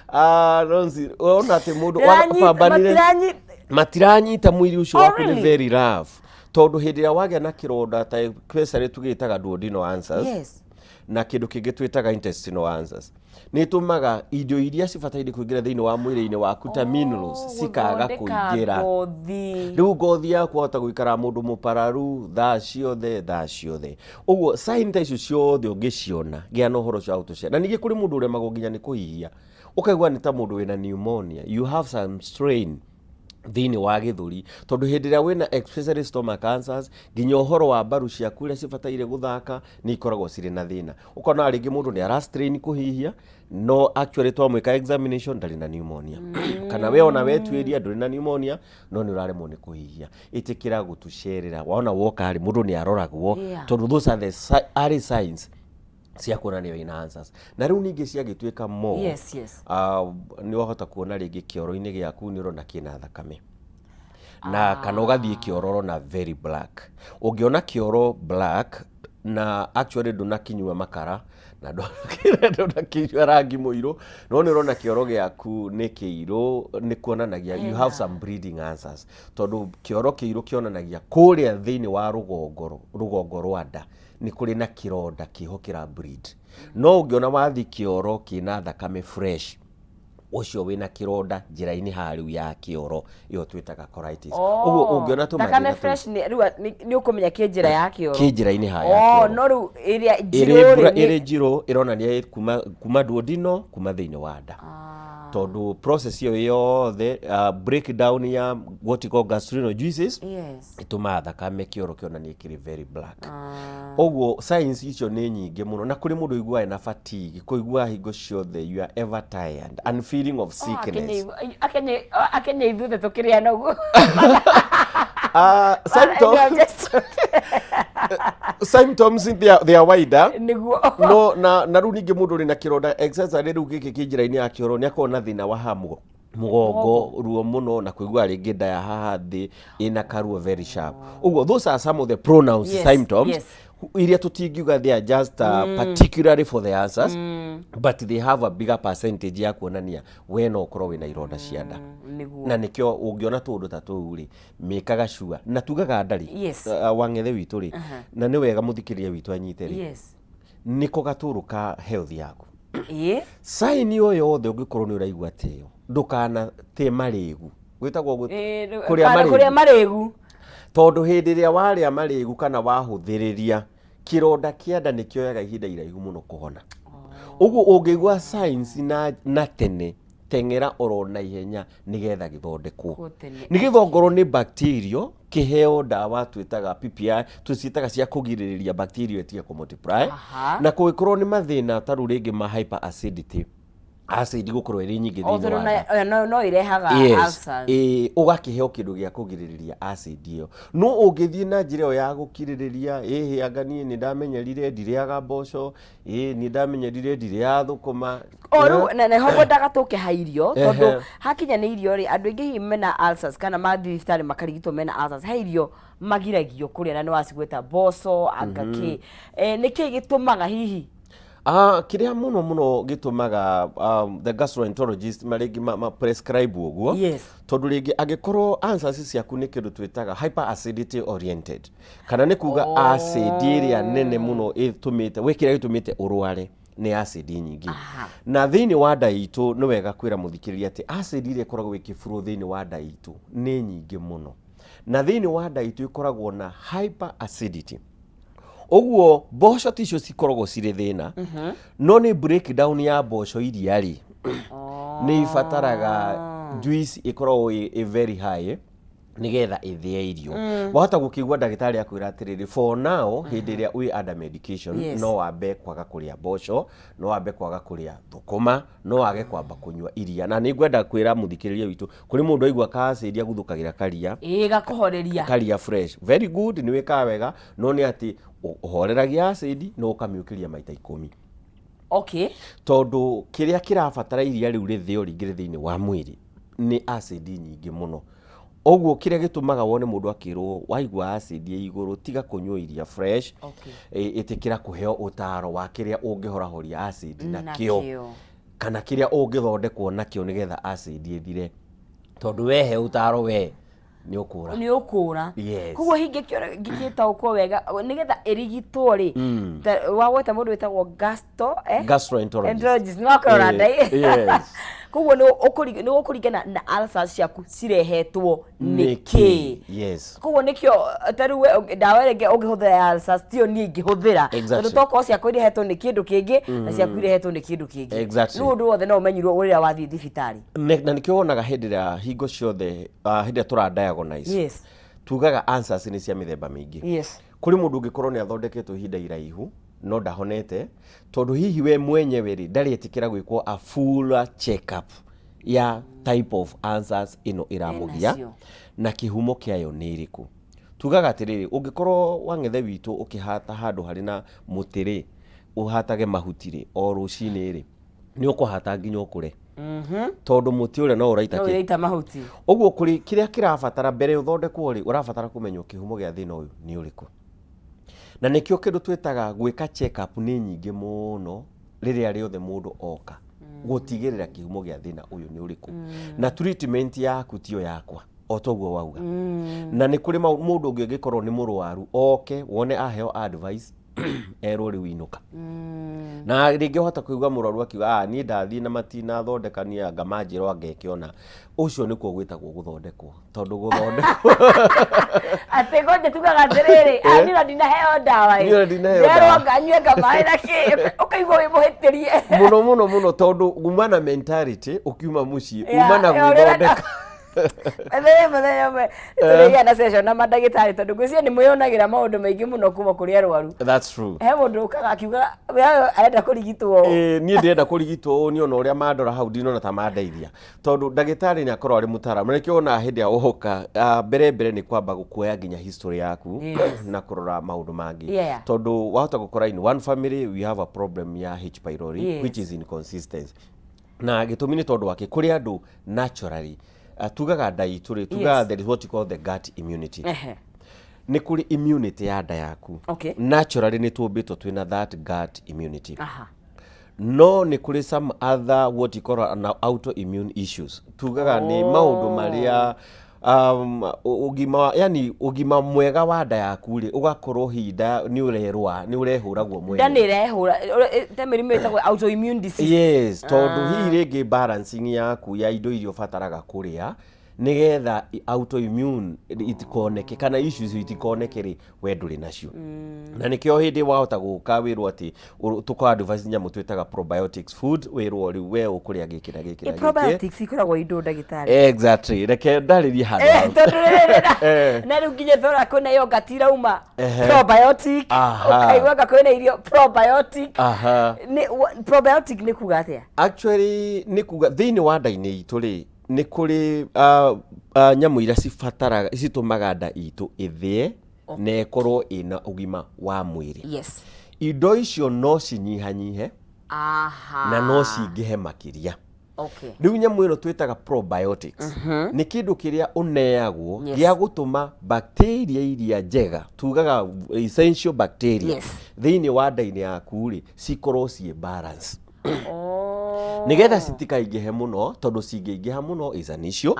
Ah, Ronzi, ũrona atĩ mũndũ wabambanire matiranyita mwĩrĩ ũcio Oh, waku nĩ really? very rough, tondũ hĩndĩ ĩrĩa wagĩa na kĩronda ta especially tũgĩtaga duodenal ulcers na kĩndũ kĩngĩ twĩtaga intestinal ulcers, nĩ ĩtũmaga indo iria cibataire kũingĩra thĩinĩ wa mwĩrĩ-inĩ waku ta minerals cikaga Gũthondeka kũingĩra. Ngothi. Rĩu ngothi yaku wahota gũikara mũndũ mũpararu thaa ciothe, thaa ciothe. Ũguo sign ta icio ciothe ũngĩciona, gĩa na ũhoro ũcio wa gũtũcera. Na ningĩ kũrĩ mũndũ ũremagwo nginya nĩ kũhihia, ũkaigua nĩ ta mũndũ wĩna pneumonia, you have some strain thĩinĩ wa gĩthũri, tondũ hĩndĩ ĩrĩa wĩna especially stomach ulcers, nginya ũhoro wa mbaru ciaku iria cibataire gũthaka nĩ ikoragwo cirĩ na thĩna. Ũkona rĩngĩ mũndũ nĩ ara strain kũhihia, no actually twamwĩka examination ndarĩ na pneumonia, kana we ona wetuĩria ndũrĩ na pneumonia, no nĩ ũraremwo nĩ kũhihia. Ĩtĩkĩra gũtũcerera, wona woka rĩ, mũndũ nĩ aroragwo, tondũ those are the early signs cia kuonania wĩna ulcers. Na rĩu ningĩ ciagĩtuĩka more, nĩ wahota kuona rĩngĩ kĩoro-inĩ gĩaku nĩ ũrona kĩna thakame, na kana ũgathiĩ kĩoro ũrona very black. Ũngĩona kĩoro black na actually ndũnakinyua makara na ndũnakinyua rangi mũirũ, no nĩ ũrona kĩoro gĩaku nĩ kĩirũ, nĩ kuonanagia you have some bleeding ulcers, tondũ kĩoro kĩirũ kĩonanagia kũrĩa thĩinĩ wa rũgongo rwa nda. Nĩ kũrĩ na kĩronda kĩho kĩra bleed. No ũngĩona wathi kĩoro kĩna thakame fresh, ũcio wĩna kĩronda njĩra-inĩ haha rĩu ya kĩoro, ĩyo twĩtaga colitis. Ũguo ũngĩona thakame tũmathĩna tũu fresh nĩ rĩu nĩ ũkũmenya kĩ njĩra ya kĩoro. Kĩ njĩra-inĩ haha ya Oh, kĩoro. No rĩu ĩrĩa ĩrĩ njirũ mbura rĩ ĩrĩ njirũ ĩronania kuma duodeno, kuma thĩinĩ wa nda, tondũ process ĩyo yothe, breakdown ya what you call gastrinal juices, ĩtũmaga thakame kĩoro kĩonanie kĩrĩ very black. Ũguo signs icio nĩ nyingĩ mũno, na kũrĩ mũndũ ũiguaga ena fatigue, kũiguaga hingo ciothe you are ever tired and feeling of sickness. Akenya ithuothe tũkĩrĩa noguo. Symptoms, they are wider. Nĩguo. No na rĩu ningĩ mũndũ ũrĩ na kĩronda accessory rĩu gĩkĩ kĩ njĩra-inĩ ya kĩoro nĩ akoragwo na thĩna wa haha mũgongo, ruo mũno, na kũigua rĩngĩ nda ya haha thĩ ĩna karuo very sharp. Ũguo those are some of the pronounced symptoms iria tũtingiuga they are just particularly for the ulcers, but they have a bigger percentage ya kuonania we no ũkorwo wĩna ironda cia nda. Na nĩkĩo ũngĩona tũũndũ ta tũu rĩ, mĩkaga sure na tugaga ndarĩ wang'ethe witũ rĩ, na nĩ wega mũthikĩrĩria witũ anyite rĩ, nĩko gatũrũ ka health yaku. Sign o yothe ũngĩkorwo nĩ ũraigua tĩyo, ndũkanate marĩgu, gwĩtagwo kũrĩa Kana kũrĩa marĩgu. Marĩgu. Tondũ hĩndĩ ĩrĩa warĩa marĩgu kana wahũthĩrĩria, kĩronda kĩa nda nĩ kĩoyaga ihinda iraihu mũno kũhona. Ũguo ũngĩigua signs na tene, teng'era oro na ihenya nĩgetha gĩthondekwo. Kũ tene. Nĩgetha ongorwo nĩ bacteria, kĩheo ndawa twĩtaga PPI, tũciĩtaga cia kũgirĩrĩria bacteria ĩtige kũ multiply. Na kũngĩkorwo nĩ mathĩna ta rĩu rĩngĩ ma hyperacidity, acid gũkorwo ĩrĩ nyingĩ O thĩinĩ tondũ wa nda, no irehaga ulcers. Ĩĩ, ũgakĩheo kĩndũ gĩa kũgirĩrĩria acid ĩyo. No ũngĩthiĩ na njĩra ĩyo ya gũkirĩrĩria, ĩhĩ, anga niĩ nĩ ndamenyerire ndirĩaga mboco, ĩĩ niĩ ndamenyerire ndirĩaga thũkũma. O rĩu na nĩho ngwendaga tũke ha irio, tondũ hakinya nĩ irio rĩ, andũ aingĩ hihi mena ulcers kana mathiĩ thibitarĩ makarigitwo mena ulcers, he irio magiragio kũrĩa, na nĩ wacigweta, mboco anga kĩ. Nĩkĩ gĩtũmaga hihi? Ah, kĩrĩa mũno mũno gĩtũmaga the gastroenterologist marĩngĩ ma prescribe ũguo, tondũ rĩngĩ angĩkorwo ulcers ciaku nĩ kĩndũ twĩtaga hyperacidity oriented, kana nĩ kuga acid ĩrĩa nene mũno ĩtũmĩte we, kĩrĩa gĩtũmĩte ũrware nĩ acid nyingĩ. Na thĩinĩ wa nda itũ, nĩ wega kwĩra mũthikĩrĩria atĩ acid ĩrĩa ĩkoragwo ĩkĩburo thĩinĩ wa nda itũ nĩ nyingĩ mũno, na thĩinĩ wa nda itũ ĩkoragwo na hyperacidity. Ũguo mboco ticio cikoragwo cirĩ thĩna, no nĩ breakdown ya mboco iria rĩ nĩ ibataraga juice ĩkoragwo ĩ very high nĩgetha ĩthĩe irio. Wahota gũkĩigua ndagĩtarĩ akwĩra atĩrĩrĩ, for now, hĩndĩ ĩrĩa wĩ under medication, no wambe kwaga kũrĩa mboco, no wambe kwaga kũrĩa thũkũma, no wage kwamba kũnyua iria. Na nĩ ngwenda kwĩra mũthikĩrĩria witũ, kũrĩ mũndũ aigua ka acid aguthũkagĩra karia. Ĩĩ, gakũhoreria. Karia fresh, very good, nĩ wĩkaga wega, no nĩ atĩ ũhoreragia acid no ũkamĩũkĩria maita 10. Tondũ kĩrĩa kĩrabatara iria rĩu rĩthĩo rĩingĩre thĩinĩ wa mwĩrĩ nĩ acid nyingĩ mũno. Ũguo kĩrĩa gĩtũmaga wone mũndũ akĩrwo, waigua acid ĩ igũrũ, tiga kũnyua iria fresh. Ĩtĩkĩra kũheo ũtaro wa kĩrĩa ũngĩhorahoria acid nakĩo, Nakĩo. kana kĩrĩa ũngĩthondekwo nakĩo nĩgetha acid ĩthire, tondũ wehe ũtaro we nĩ ũkũra. Nĩ ũkũra. Yes. Koguo ngĩgĩtaũkwo wega, nĩgetha ĩrigitwo rĩ, wagweta mũndũ wĩtagwo gasto, eh? Gastroenterologist. Enterologist, nĩ wakorora nda. Koguo nĩ ũkũringana na ulcers ciaku cirehetwo nĩ kĩ. Koguo nĩkĩo ta rĩu we ndawa ĩrĩa ũngĩhũthĩra ya ulcers tiyo niĩ ingĩhũthĩra, tondũ tokorwo ciakwa irehetwo nĩ kĩndũ kĩngĩ na ciaku irehetwo nĩ kĩndũ kĩngĩ. Rĩu ũndũ wothe no ũmenyirwo rĩrĩa wathiĩ thibitarĩ. Na nĩkĩo wonaga hĩndĩ ĩrĩa hingo ciothe, hĩndĩ ĩrĩa tũra diagnose, tugaga ulcers nĩ cia mĩthemba mĩingĩ. Kũrĩ mũndũ ũngĩkorwo nĩ athondeketwo ihinda iraihu no ndahonete, tondũ hihi we mwenyewe rĩ ndarĩ etĩkĩra gwĩkwo a full check up ya type of ulcers ĩno ĩramũgia Enacio. na kĩhumo kĩayo nĩ ĩrĩkũ. Tugaga atĩrĩrĩ, ũngĩkorwo wang'ethe witũ ũkĩhata handũ harĩ na mũtĩ rĩ, ũhatage mahuti rĩ o rũcinĩ rĩ, nĩ ũkũhata nginya ũkũre, tondũ mũtĩ ũrĩa no ũraita no kĩ ũraita mahuti. Ũguo kũrĩ kĩrĩa kĩrabatara mbere ũthondekwo rĩ, ũrabatara kũmenywo kĩhumo gĩa thĩna ũyũ nĩ ũrĩkũ. Na nĩkĩo kĩndũ twĩtaga gwĩka check up nĩ nyingĩ mũno rĩrĩa rĩothe mũndũ oka gũtigĩrĩra kĩhumo gĩa thĩna ũyũ nĩ ũrĩkũ, na treatment yaku tiyo yakwa, o toguo wauga. Na nĩ kũrĩ mũndũ ũngĩ ũngĩkorwo nĩ mũrwaru, oke wone aheo advice. Erwo rĩu inũka. Na rĩngĩ ũhota kũigua mũrwaru akiuga, "Ah, niĩ ndathiĩ na matinathondekania, anga manjĩra anga ĩkĩona." Ũcio nĩkuo gwĩtagwo gũthondekwo, tondũ gũthondekwo Atĩ ngoja tugaga atĩrĩrĩ, "Ah, niĩ ona ndinaheo ndawa ĩ." Niĩ ona ndinaheo Nderwo ndawa. anga nyue kamaĩ na kĩ, ũkaigua wĩ mũhĩtĩrie. Mũno mũno mũno, tondũ uma na mentality ũkiuma mũciĩ uma na Yeah, ũrĩa gwĩthondeka. Mũthenya mũthenya ũmwe tũrĩgĩa na session na mandagĩtarĩ, tondũ ngwĩciria nĩ mwĩyonagĩra maũndũ maingĩ mũno kuma kũrĩ arwaru. That's true. He mũndũ ũkaga akiuga we arenda kũrigitwo ũũ. Ĩĩ, niĩ ndĩrenda kũrigitwo ũũ, niĩ ona ũrĩa mandora hau ndinona ta mandeithia, tondũ ndagĩtarĩ nĩ akorwo arĩ mũtaaramu, na nĩkĩo wonaga hĩndĩ ĩrĩa woka, mbere mbere nĩ kwamba gũkuoya nginya history yaku na kũrora maũndũ mangĩ, tondũ wahota gũkora in one family we have a problem ya H pylori, which is inconsistency, na gĩtũmi nĩ tondũ wake kũrĩ andũ naturally, tugaga nda itũ rĩ, tugaga there is what you call the gut immunity. Nĩ kũrĩ immunity ya nda yaku. Naturally nĩ tũmbĩtwo twĩna that gut immunity. No nĩ kũrĩ some other what you call an autoimmune issues, tugaga nĩ maũndũ marĩa ũgima, yani ũgima mwega wa nda yaku rĩ, ũgakorwo hihi nda nĩ ũrerũa, nĩ ũrehũra guo Nda mwene. Nĩ ĩrehũra ta mĩrimũ ĩtagwo autoimmune disease. Yes, tondũ hihi rĩngĩ balancing yaku ya indo iria ũbataraga kũrĩa nĩgetha autoimmune itikoneke kana issues itikoneke rĩ, we ndũrĩ nacio, na nĩkĩo hĩndĩ wahota gũka wĩrwo atĩ tũkũ advise nyamũ twĩtaga probiotics food, wĩrwo rĩu we ũkũrĩa gĩkĩ na gĩkĩ na gĩkĩ. Probiotics ikoragwo indo, ndagĩtarĩ? Exactly, reke ndarĩrie handũ hau. Tondũ rĩrĩ na rĩu nginya thora kwĩna yogurt irauma probiotic. Ũkaigua anga kwĩna irio probiotic. Probiotic nĩ kuga atĩa? Actually nĩ kuga thĩinĩ wa nda-inĩ itũ rĩ, nĩ kũrĩ nyamũ iria cibataraga, citũmaga nda itũ ĩthĩe na ĩkorwo ĩna ũgima wa mwĩrĩ. Indo icio no cinyihanyihe na no cingĩhe makĩria. Rĩu nyamũ ĩno twĩtaga probiotics nĩ kĩndũ kĩrĩa ũneagwo gĩa gũtũma bacteria iria njega, tugaga essential bacteria, thĩinĩ wa nda-inĩ yaku rĩ, cikorwo ciĩ balance nĩgetha citikaingĩhe mũno, tondũ cingĩingĩha mũno is an issue,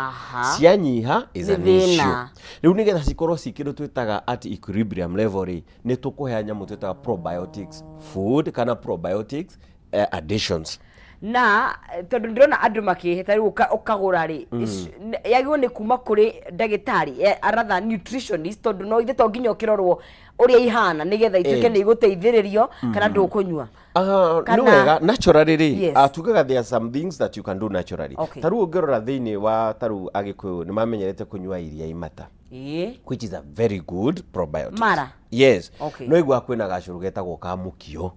cianyiha is Nĩ an issue. thĩna. Rĩu nĩgetha cikorwo ci kĩndũ twĩtaga at equilibrium level rĩ, nĩ tũkũhea nyamũ twĩtaga probiotics food kana probiotics additions. Na tondũ ndĩrona andũ makĩhĩta rĩu ũkagũra rĩ, yagĩrĩirwo nĩ kuma kũrĩ ndagĩtarĩ, rather nutritionist, tondũ no ithe to nginya ũkĩrorwo ũrĩa ihana nĩgetha ituĩke nĩ igũteithĩrĩrio kana ndũkũnyua. Nĩ wega, naturally rĩ, tugaga there are some things that you can do naturally. Ta rĩu ũngĩrora thĩinĩ wa ta rĩu Agĩkũyũ nĩ mamenyerete kũnyua iria imata, which is a very good probiotic. Mara? Yes. No igua kwĩna gacũrũ getagwo ka mũkio.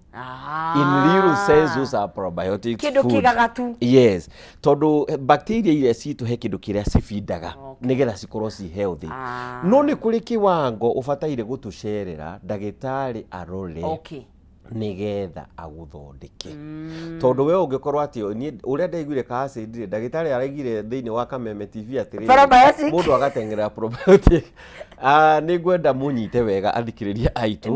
In real sense those are probiotics Kĩndũ food. kĩgagatu. Yes, tondũ bacteria iria citũ he kĩndũ kĩrĩa cibindaga nĩgetha cikorwo ci healthy. No nĩ kũrĩ kĩwango ũbataire gũtũcerera ndagĩtarĩ arore nĩgetha agũthondeke, tondũ we ũngĩkorwo atĩ niĩ ũrĩa ndaiguire ka acid rĩ, ndagĩtarĩ araigire thĩinĩ wa Kameme TV atĩrĩrĩ, Probiotic. Mũndũ agateng'erera probiotic. Ah, nĩ ngwenda mũnyite wega athikĩrĩria aitũ.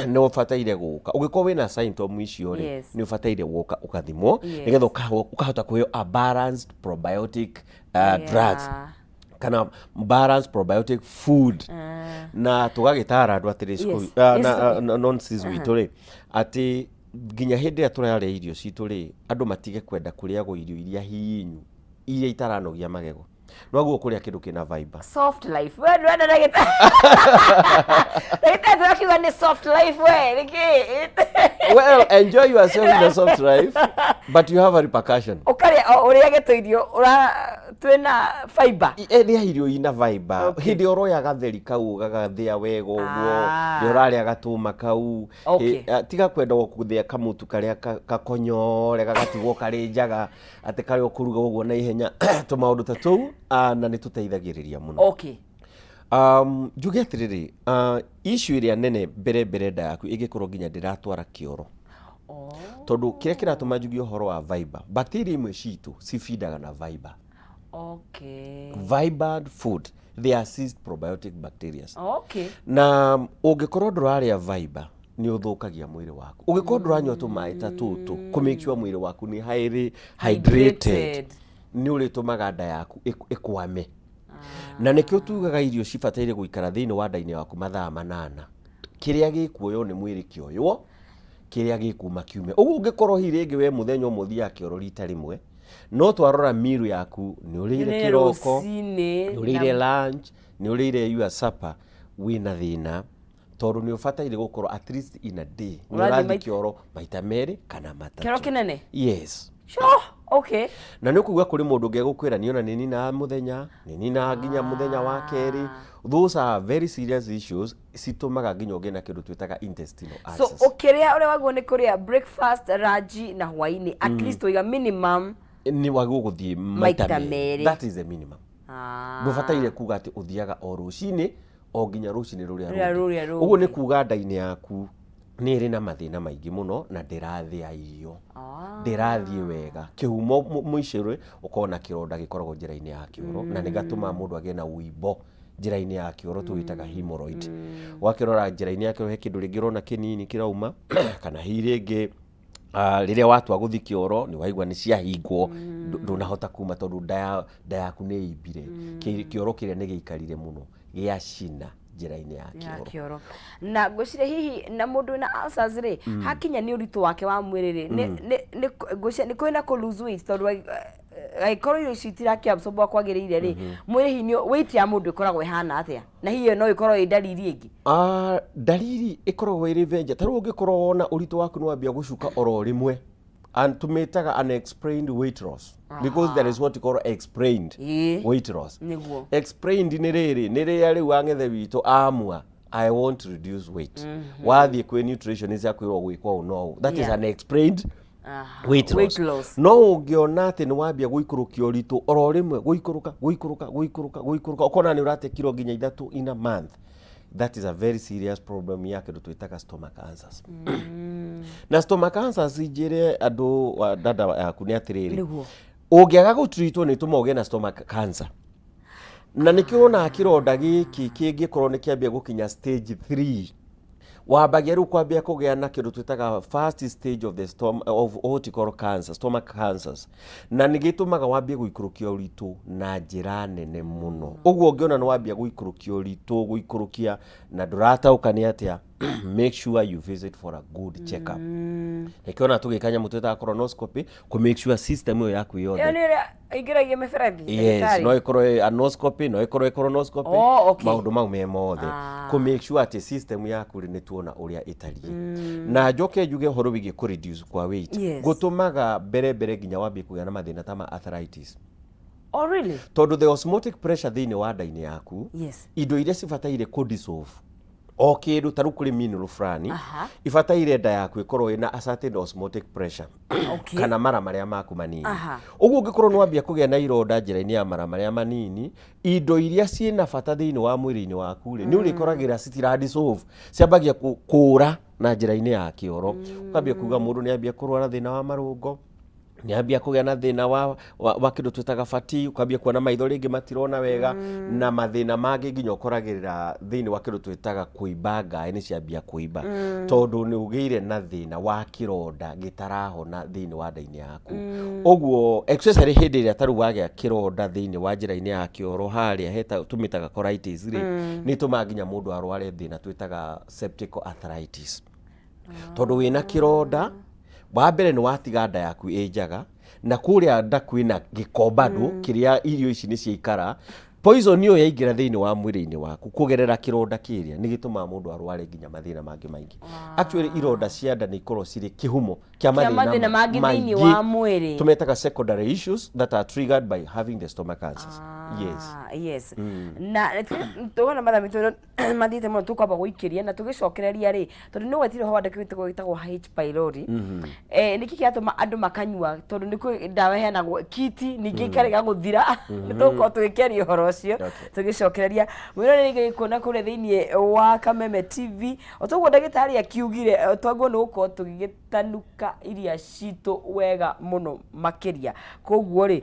Nĩ ũbataire gũka ũngĩkorwo wĩna symptom icio rĩ, nĩ ũbataire gũka ũkathimwo nĩgetha ũkahota kũheo a balanced probiotic drugs kana balanced probiotic food, na tũgagĩtara andũ atĩrĩ, na nonsense witũ rĩ, atĩ nginya hĩndĩ ĩrĩa tũrarĩa irio citũ rĩ, andũ matige kwenda kũrĩagwo irio iria hinyu, iria itaranogia magego, noguo kũrĩa kĩndũ kĩna fiber. Soft life, we ndwenda ndagĩtarĩ, ndagĩtarĩ tũrakiuga nĩ soft life, we nĩkĩ? Well, enjoy yourself in a soft life, but you have a repercussion. Ũkarĩa o ũrĩage tũirio ũra twĩna fiber. Rĩa irio ina fiber. Hĩndĩ ĩrĩa ũroya gatheri kau gagathĩa wega ũguo, rĩrĩa ũrarĩa gatũma kau, tiga kwenda gũthĩa kamũtu karĩa kakonyore gagatigwo karĩ njaga atĩ karĩa ũkũruga ũguo na ihenya, tũmaũndũ ta tũu, na nĩ tũteithagĩrĩria mũno. Njuge atĩrĩrĩ, issue ĩrĩa nene mbere mbere, nda yaku ĩngĩkorwo nginya ndĩratwara kĩoro, tondũ kĩrĩa kĩratũma njuge ũhoro wa fiber, bacteria imwe citũ cibindaga na fiber. Fiber food, they assist probiotic bacteria. Na ũngĩkorwo ndũrarĩa fiber, nĩ ũthũkagia mwĩrĩ waku. Ũngĩkorwo ndũranyua tũmaĩ ta tũtũ kũ make sure mwĩrĩ waku nĩ highly hydrated, nĩ ũrĩtũmaga nda yaku ĩkwame, na nĩkĩo tugaga irio cibataire gũikara thĩinĩ wa nda-inĩ waku mathaa 8. Kĩrĩa gĩkuoywo nĩ mwĩrĩ kĩoywo, kĩrĩa gĩkuma kiume. Ũguo ũngĩkorwo hihi rĩngĩ we mũthenya ũmwe ũthiaga kĩoro rita rĩmwe, no twarora meal yaku nĩ ũrĩire kĩroko, rũcinĩ nĩ ũrĩire lunch, nĩ ũrĩire your supper, wĩna thĩna tondũ nĩ ũbataire gũkorwo at least in a day nĩ Ũrathiĩ ũrathiĩ kĩoro maita merĩ kana matatũ. Kĩoro kĩnene? Yes. Sure. Okay. Na nĩ ũkuga kũrĩ mũndũ ũngĩ egũkwĩra niĩ ona nĩ ninaga mũthenya, nĩ ninaga nginya mũthenya wa kerĩ. Those are very serious issues citũmaga nginya ũgĩe na kĩndũ twĩtaga intestinal So ulcers. ũkĩrĩa ũrĩa wagwo nĩ kũrĩa breakfast, lunch na hwainĩ, at least ũiga minimum Nĩ wagwo gũthiĩ maita maita merĩ. merĩ. That is the minimum. Ndũbataire kuga atĩ ũthiaga o rũcinĩ o nginya rũcinĩ rũrĩa Rũrĩa rũngĩ. rũrĩa Ũguo nĩ rũngĩ. kuga nda-inĩ yaku nĩ ĩrĩ na mathĩna maingĩ mũno na ndĩrathĩa irio. Ndĩrathiĩ wega. Kĩhumo mũico-rĩ, ũkoragwo na kĩronda gĩkoragwo njĩra-inĩ ya kĩoro na nĩ gatũmaga mũndũ agĩe na ũimbo njĩra-inĩ ya kĩoro tũwĩtaga hemorrhoid. Wakĩrora njĩra-inĩ ya kĩoro he kĩndũ rĩngĩ ũrona kĩnini kĩrauma kana hihi rĩngĩ rĩrĩa watua gũthiĩ kĩoro nĩ waigua nĩ ciahingwo, ndũnahota kuma tondũ nda yaku nĩ ĩimbire. Kĩoro kĩrĩa nĩ gĩikarire mũno gĩacina njĩra-inĩ ya ya kĩoro. Kĩoro. Na ngwĩciria hihi na mũndũ wĩna ulcers rĩ, hakinya nĩ ũritũ wake wa mwĩrĩ rĩ, ngwĩciria nĩ kũrĩ na kũ lose weight, tondũ angĩkorwo irio ici itirakĩ absorb ũrĩa kwagĩrĩire rĩ, mwĩrĩ hihi weight ya mũndũ ĩkoragwo ĩhana atĩa, na hihi ĩyo no ĩkorwo ĩ ndariri ĩngĩ? Ndariri ĩkoragwo ĩrĩ venja. Ta rĩu ũngĩkorwo wona ũritũ waku nĩ wambia gũcuka oro rĩmwe, and tũmĩtaga unexplained weight loss, because there is what you call explained weight loss. Explained nĩ rĩrĩ, nĩ rĩrĩa rĩu ang'ethe witũ amua I want to reduce weight, wathiĩ kwĩ nutritionist akwĩrwo gwĩkwo ũũ no ũũ. That is unexplained weight loss. Weight loss. No ũngĩona atĩ nĩ wambia gũikũrũkia ũritũ oro rĩmwe, gũikũrũka gũikũrũka gũikũrũka gũikũrũka, ũkona nĩ ũrate kiro nginya 3 in a month, that is a very serious problem ya kĩndũ twĩtaga stomach ulcers. Na stomach ulcers, njĩre andũ wa dada yaku nĩ atĩrĩrĩ, ũngĩaga gũtreatwo nĩ ĩtũma ũgĩe na stomach cancer. Na nĩkĩo ũronaga kĩronda gĩkĩ kĩngĩkorwo nĩ kĩambia gũkinya stage 3, wambagia rĩu kwambia kũgĩa na kĩndũ twĩtaga first stage of the stom of what you call cancer, stomach cancers, na nĩ gĩtũmaga wambie gũikũrũkia ũritũ na njĩra nene mũno. Ũguo ũngĩona nĩ wambia gũikũrũkia ũritũ, gũikũrũkia na ndũrataũka nĩ atĩa, make sure you visit for a good check up. Nĩkĩo ona tũgĩka nyamũ twĩtaga colonoscopy kũ make sure system ĩyo yaku yothe. Ĩyo nĩ ĩrĩa ĩingĩragia mĩberethi? Yes. Ndagĩtarĩ? No ĩkorwo ĩ anoscopy, no ĩkorwo ĩ colonoscopy. Oh, okay. Maũndũ mau me mothe kũ make sure atĩ system yaku rĩ, nĩ tuona ũrĩa ĩtariĩ. Na njoke njuge ũhoro wĩgiĩ kũ reduce kwa weight, gũtũmaga mbere mbere nginya wambie kũgĩa na mathĩna ta ma arthritis. Oh, really? Tondũ the osmotic pressure thĩinĩ wa nda-inĩ yaku, indo iria cibataire kũ dissolve o kĩndũ, ta rĩu kũrĩ mineral fulani ibataire nda yaku ĩkorwo ĩna a certain osmotic pressure kana mara marĩa maku manini. Ũguo ũngĩkorwo nĩ wambia kũgĩa na ironda njĩra-inĩ ya mara marĩa manini, indo iria ciĩna bata thĩinĩ wa mwĩrĩ-inĩ waku rĩ, nĩ ũrĩkoragĩra citira dissolve, ciambagia kũra na njĩra-inĩ ya kĩoro. Ũkambia kuga mũndũ nĩ ambia kũrwara thĩna wa marũngo, nĩ ambia kũgĩa na thĩna wa kĩndũ twĩtaga fatigue, ũkambia kuona maitho rĩngĩ matirona wega, na mathĩna mangĩ nginya ũkoragĩrĩra thĩinĩ wa kĩndũ twĩtaga kũimba, ngaĩ nĩ ciambia kũimba, tondũ nĩ ũgĩire na thĩna wa kĩronda gĩtarahona thĩinĩ wa nda-inĩ yaku. Ũguo especially hĩndĩ ĩrĩa tarĩu wagĩa kĩronda thĩinĩ wa njĩra-inĩ ya kĩoro harĩa heta tũmĩtaga colitis rĩ, nĩ ĩtũmaga nginya mũndũ arware thĩna twĩtaga septic arthritis, tondũ wĩna kĩronda wa mbere nĩ watiga nda yaku ĩ njaga, na kũrĩa nda kwĩna gĩko bado kĩrĩa irio ici nĩ ciaikara, poison ĩyo yaingĩra thĩinĩ wa mwĩrĩ-inĩ waku kũgerera kĩronda kĩrĩa, nĩ gĩtũmaga mũndũ arware nginya mathĩna mangĩ maingĩ. Actually ironda cia nda nĩ ikoragwo cirĩ kĩhumo kĩa kĩa mathĩna mathĩna mangĩ thĩinĩ maingĩ wa mwĩrĩ. Tũmetaga secondary issues that are triggered by having the stomach ulcers, yes. Yes. Na tũgona mathaa maitũ mathiĩte mũno, tũkwamba gũikĩria na tũgĩcokereria rĩ, tondũ nĩ gwetire ũhoro wa ndagĩtarĩ wĩtagwo H pylori. Nĩkĩ kĩratũma andũ makanyua, tondũ nĩ kwĩ ndawa ĩheanagwo kiti ningĩ ĩkarega gũthira? Nĩ tũgũkorwo tũgĩkĩaria ũhoro ũcio tũgĩcokereria. Mwĩrore rĩngĩ kuona kũrĩa thĩinĩ wa Kameme TV, o toguo ndagĩtarĩ akiugire, twagĩrĩirwo nĩ gũkorwo tũgĩgĩtanuka iria citũ wega mũno makĩria. Koguo rĩ,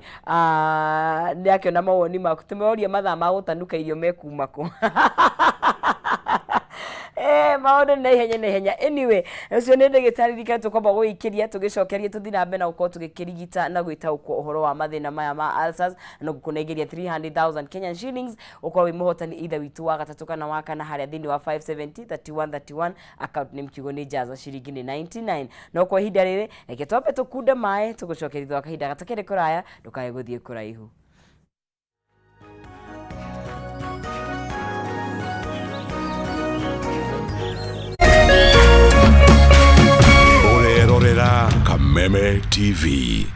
nĩ akĩona mawoni maku, tũmeorie mathaa ma gũtanuka irio mekuma kũ? Maũndũ nĩ naihenya naihenya. Anyway, ũcio nĩ ndagĩtarĩ ririkana tũkwamba gũgĩikĩria tũgĩcokerie tũthiĩ na mbere na gũkorwo tũgĩkĩrigita na gwĩtaũkwo ũhoro wa mathĩna maya ma ulcers na gũkũnengeria 300,000 Kenyan shillings ũkorwo wĩ mũhotani either witũ wa gatatũ kana wa kana harĩa thĩinĩ wa 570 31 31 account name kiugo nĩ Jaza ciringi nĩ 99. No kwa ihinda rĩrĩ reke twambe tũkunde maĩ tũgũcokeria thutha wa kahinda gatakĩrĩ kũraya, ndũkae gũthiĩ kũraihu. Ũrerorera Kameme TV.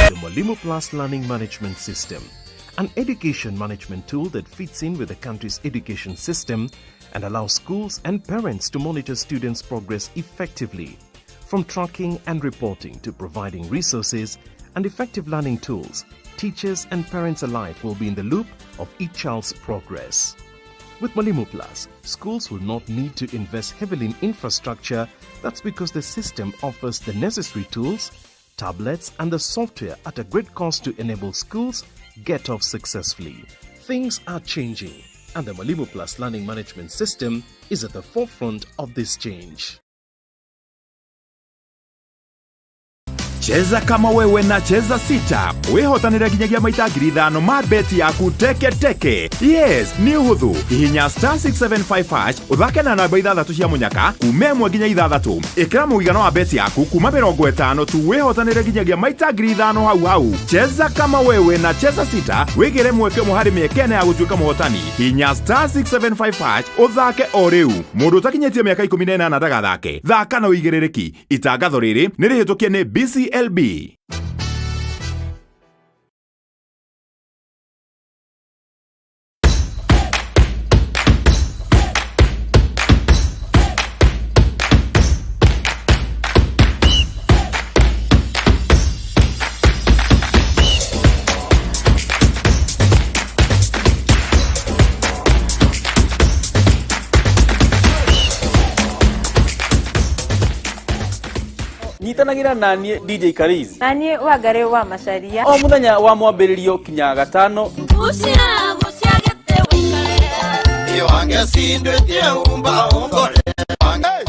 The Mwalimu Plus Learning Management System, an education management tool that fits in with the country's education system and allows schools and parents to monitor students' progress effectively. From tracking and reporting to providing resources and effective learning tools, teachers and parents alike will be in the loop of each child's progress. With Mwalimu Plus, schools will not need to invest heavily in infrastructure. That's because the system offers the necessary tools, tablets, and the software at a great cost to enable schools get off successfully. Things are changing, and the Mwalimu Plus Learning Management System is at the forefront of this change. Cheza kama wewe na Cheza Sita wihotanire nginyagia maita 5,000 ma beti yaku teke teke. Yes, nĩ ũhũthũ. Hihinya star 675 hash ũthake na namba ithathatũ cia mũnyaka kuma 1 nginya 6. Ĩkĩra mũigana wa beti yaku kuma 50 tu wihotanire nginyagia maita 5,000 hau hau. Cheza kama wewe na Cheza Sita wĩgĩre mweke ũmwe harĩ mĩeke ĩna ya gũtuĩka mũhotani. Hihinya star 675 hash ũthake o rĩu. Mũndũ ũtakinyĩtie mĩaka 18 ndagathake. Thaka na ũigĩrĩrĩki. Itangatho rĩrĩ nĩ rĩhĩtũkie nĩ BCLB. Nyitanagĩra na niĩ DJ Kariz na niĩ Wangarĩ wa Macaria o mũthenya wa mwambĩrĩrio kinya gatano.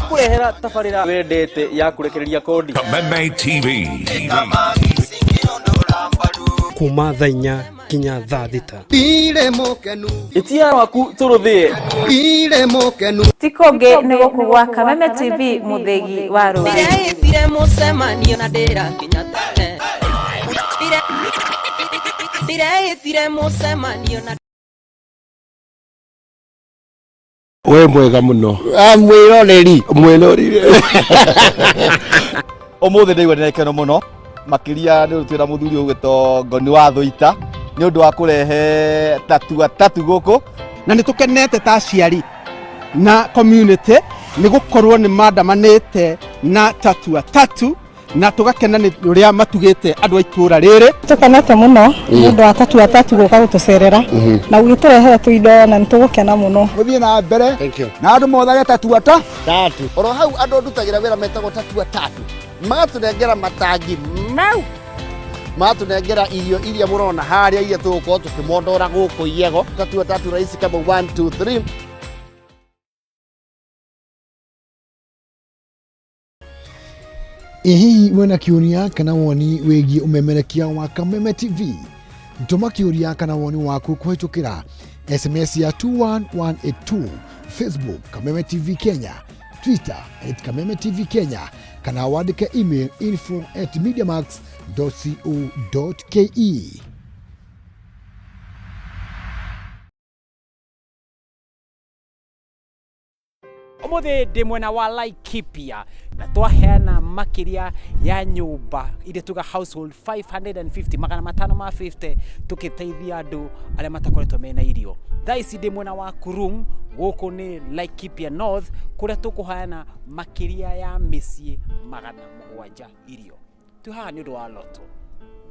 Kũrehera tabarĩra wendete ya kũrekereria kodi. Kameme TV. Kuma thaa 4 nginya thaa 6. Ĩtia waku tũrũthĩe. Ti kũngĩ nĩ gũkũ gwa Kameme TV mũthĩgi wa rũrĩrĩ. Ndĩreĩtire mũcemanio na ndĩrakinya tene. Ndĩreĩtire mũcemanio na We mwega muno. Mwiroreri. Mwiroreri. Umuthi ndaigua ndĩna gĩkeno mũno makĩria nĩ ũndũ twĩna mũthuri ũgwĩtwo Ngoni wa Thũita nĩ ũndũ wa kũrehe tatua tatu gũkũ. Na nĩ tũkenete ta aciari na community nĩ gũkorwo nĩ mandamanĩte na tatua tatu na tũgakena nĩ ũrĩa matugĩte andũ a itũũra rĩrĩ. Tũkenete mũno nĩ ũndũ wa tatua tatu gũka gũtũcerera na gũgĩtũrehera tũindo na nĩ tũgũkena mũno. Mũthiĩ na mbere na andũ mothage tatua ta tatu. Oro hau andũ ndutagĩra wĩra metagwo tatua tatu magatũnengera matangi mau, magatũnengera irio iria mũrona harĩa iria tũgũkorwo tũkĩmondora gũkũ Iyego. Tatua tatu rahisi kama 1 2 3. Ĩ hihi wĩna kĩũria kana woni wĩgiĩ ũmemerekia wa Kameme TV? Tũma kĩũria kana woni waku kũhĩtũkĩra SMS ya 21182, Facebook Kameme TV Kenya, Twitter at Kameme TV Kenya, kana wandĩke email info@mediamax.co.ke. Umuthi ndi mwena wa Laikipia na twaheana makiria ya nyumba iria tuga household 550 magana matano ma 50 tukiteithia andu aria matakoretwo mena irio. Thaa ici ndi mwena wa Kurung guku ni Laikipia North kuria tukuheana makiria ya miciĩ 700 irio. Twi haha ni undu wa loto.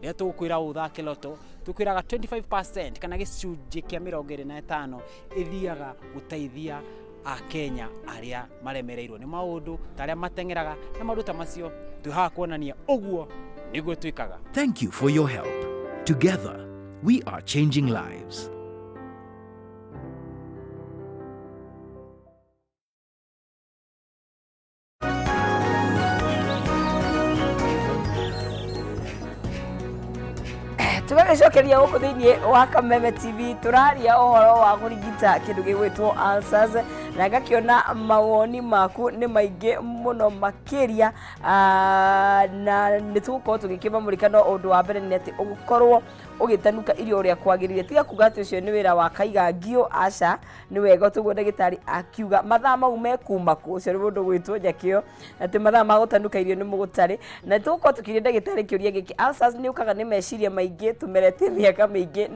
Rĩrĩa tũgũkwĩra ũthake loto, tũkwĩraga 25% kana gĩcunjĩ kĩa 25 ĩthiaga gũteithia Akenya arĩa maremereirwo nĩ maũndũ ta arĩa mateng'eraga na maũndũ ta macio. Twĩ haha kuonania ũguo nĩguo twĩkaga. Thank you for your help. Together, we are changing lives. Tũgagĩcokeria gũkũ thĩinĩ wa Kameme TV, tũraria ũhoro wa kũrigita kĩndũ gĩgwĩtwo ulcers, na ngakĩona mawoni maku nĩ maingĩ mũno makĩria. Na nĩ tũgũkorwo tũgĩkĩmamũrĩka, no ũndũ wa mbere nĩ atĩ ũgũkorwo ũgĩtanuka irio ũrĩa kwagĩrĩire. Tiga kuga atĩ ũcio nĩ wĩra wa kaigangio, aca, nĩ wega tũguo ndagĩtarĩ akiuga mathaa mau mekuma kũ. Ũcio nĩ mũndũ gwĩtwo Njakĩo, atĩ mathaa ma gũtanuka irio nĩ mũgũtarĩ. Na tũgũkorwo tũkĩria ndagĩtarĩ kĩũria gĩkĩ: ulcers nĩ ũkaga nĩ meciria maingĩ tũmeretie mĩaka mĩingĩ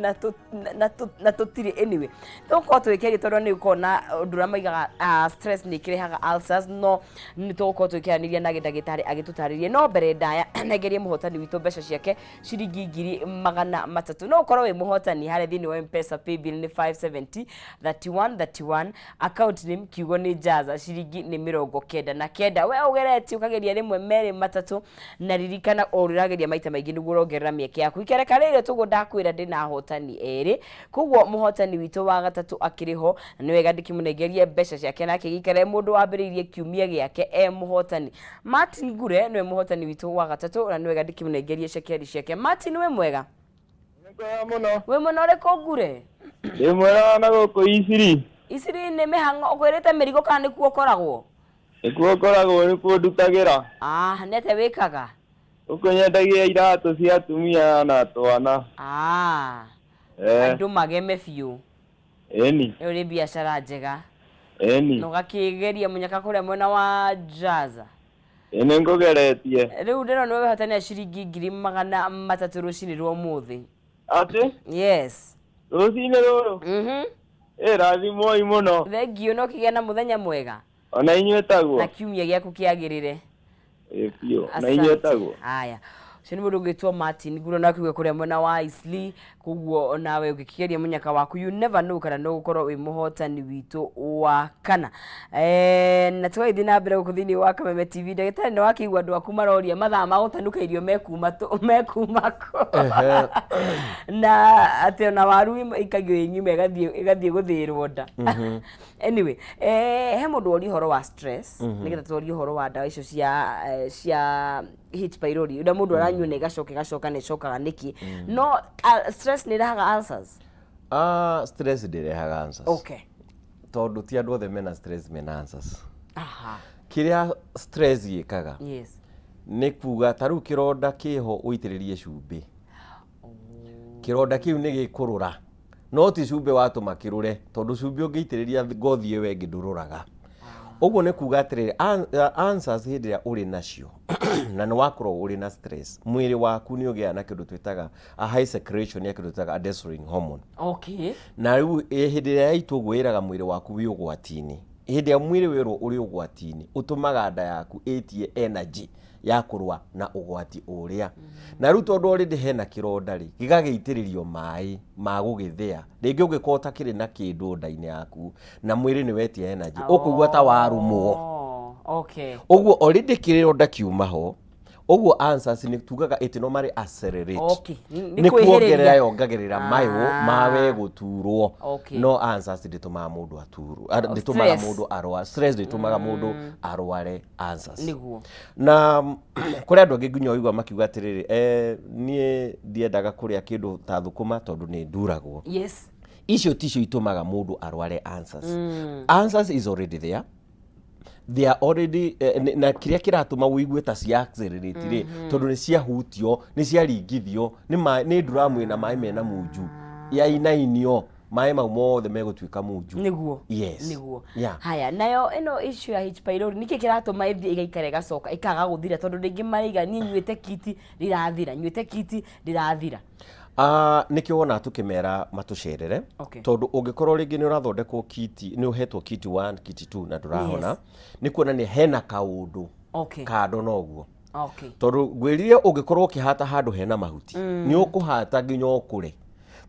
na tũtirĩ. Anyway, tũgũkorwo tũgĩkĩaria tondũ nĩ gũkorwo na ũndũ ũrĩa maigaga, stress nĩ ĩkĩrehaga ulcers, no nĩ tũgũkorwo tũgĩkĩaranĩria na ndagĩtarĩ agĩtũtarĩrie. No mbere ndaya, nengerie mũhotani witũ mbeca ciake, ciringi 300,000. No ũkorwo wĩ mũhotani harĩa thĩinĩ wa M-Pesa. Paybill nĩ 570 31 31, account name kiugo nĩ Jaza, ciringi nĩ 99. We ũgeretie ũkageria rĩmwe, merĩ, matatũ, na ririkana o ũrageria maita maingĩ nĩguo ũrongerera mĩeke yaku. Ikereka rĩrĩ tũguo ndakwĩra ndĩna ahotani erĩ, koguo mũhotani witũ wa gatatũ akĩrĩ ho, na nĩ wega ndĩkĩmũnengerie mbeca ciake nake gĩikare mũndũ wambĩrĩirie kiumia gĩake e mũhotani. Martin Ngure nĩwe mũhotani witũ wa gatatũ, na nĩ wega ndĩkĩmũnengerie cekeri ciake. Martin, wĩ mwega? Mwega mũno. Wĩ mwena ũrĩkũ, Ngure? Ndĩ mwega na gũkũ Isiri. Isiri nĩ mĩhang'o, ũkwĩrĩte mĩrigo kana nĩkuo ũkoragwo? Nĩkuo ngoragwo, nĩkuo ndutagĩra. Ah, nĩ atĩa wĩkaga? Gũkũ nyendagia iratũ cia atumia na twana. Ah. Eh. Andũ mageme biũ. Ĩni. Ĩyo nĩ biacara njega. Ĩni. Na ũgakĩgeria mũnyaka kũrĩa mwena wa Jaza. Ĩ nĩ ngũgeretie. Rĩu ndĩrona nĩwe wehotanĩra ciringi 300,000 rũcinĩ rwa ũmũthĩ. Atĩ? Yes. Rũcinĩ rũrũ? Mhm. Ĩ rathimwoi mũno. Thengiũ, na ũkĩgĩa na mũthenya mwega. Ona inyuĩ taguo. Na kiumia gĩaku kĩagĩrĩre. Ĩ biũ. Ona inyuĩ taguo. Haya. Ũcio nĩ mũndũ ũgwĩtwo Martin Nguro, na akiuga kũrĩa mwena wa Isli. Koguo nawe ũngĩkĩgeria mũnyaka waku, you never know kana no ũkorwo wĩ mũhotani witũ wa kana. Na tũgagĩthiĩ na mbere gũkũ thĩinĩ wa Kameme TV. Ndagĩtarĩ, nĩ wakĩigua andũ aku maroria mathaa ma gũtanuka irio mekuma kũ, na atĩ ona waru ĩikagio ĩ ng'ima ĩgathiĩ gũthĩĩrwo nda. Anyway, he mũndũ woria ũhoro wa stress, nĩgetha twarie ũhoro wa ndawa icio cia H pylori, ũrĩa mũndũ aranyua na ĩgacoka ĩgacoka na ĩcokaga nĩkĩ. No stress nĩ ĩrehaga ulcers? Ah, stress ndĩrehaga ulcers. Tondũ ti andũ othe mena stress mena ulcers. Kĩrĩa stress ĩkaga nĩ kuga ta rĩu kĩronda kĩho ũitĩrĩrie cumbĩ, kĩronda kĩu nĩ gĩkũrũra, no ti cumbĩ watũma kĩrũre, tondũ cumbĩ ũngĩitĩrĩria ngothi ĩyo ĩngĩ ndũrũraga. Ũguo nĩ kuga atĩrĩrĩ, ulcers hĩndĩ ĩrĩa ũrĩ nacio na nĩ wakorwo ũrĩ na stress, mwĩrĩ waku nĩ ũgĩaga na kĩndũ twĩtaga a high secretion ya kĩndũ twĩtaga adenosine hormone. Na rĩu hĩndĩ ĩrĩa yaitwo ũguo, ĩraga mwĩrĩ waku wĩ ũgwati-inĩ. Hĩndĩ ĩrĩa mwĩrĩ werwo ũrĩ ũgwati-inĩ, ũtũmaga nda yaku ĩtie energy ya kũrũa na ũgwati ũrĩa. Na rĩu tondũ already hena kĩronda rĩ, gĩgagĩitĩrĩrio maĩ ma gũgĩthĩa, rĩngĩ ũngĩkorwo ũtakĩrĩ na kĩndũ nda-inĩ yaku na mwĩrĩ nĩ wetia energy, ũkũigua ta warũmwo. Ũguo already kĩronda kiuma ho ũguo, ulcers nĩ tugaga it normally accelerate. Nĩ nĩ kuongerera kwĩhĩrĩria. Yongagĩrĩra mayũ mawe gũturwo. No ulcers ndĩtũmaga mũndũ aturwo, ndĩtũmaga stress. Mũndũ arware stress, ndĩtũmaga mũndũ arware ulcers. Nĩguo. Na kũrĩ andũ angĩ nginya ũigua makiuga atĩrĩrĩ, niĩ ndiendaga kũrĩa kĩndũ ta thũkũma tondũ nĩ nduragwo. Icio ticio itũmaga mũndũ arware ulcers. Ulcers is already there, they are already na kĩrĩa kĩratũma ũigue ta cia accelerate rĩ, tondũ nĩ ciahutio, nĩ ciaringithio nĩ nduramu ĩna maĩ mena munju, yainainio, maĩ mau mothe megũtuĩka munju. Nĩguo. Yes. Nĩguo. Yeah. Haya, nayo ĩno issue ya H pylori, nĩkĩ kĩratũma ĩthiĩ ĩgaikara ĩgacoka ĩkaga gũthira? Tondũ rĩngĩ maraiga niĩ nyuĩte kiti rĩrathira, nyuĩte kiti rĩrathira. Ah, nĩkĩo wonaga tũkĩmera matũcerere. Tondũ ũngĩkorwo rĩngĩ nĩ ũrathondekwo kiti, nĩ ũhetwo kiti 1, kiti 2 na ndũrahona, nĩ kuonania hena kaũndũ kando na ũguo. Tondũ ngwĩrire ũngĩkorwo ũkĩhata handũ hena mahuti, nĩ ũkũhata nginya ũkũre,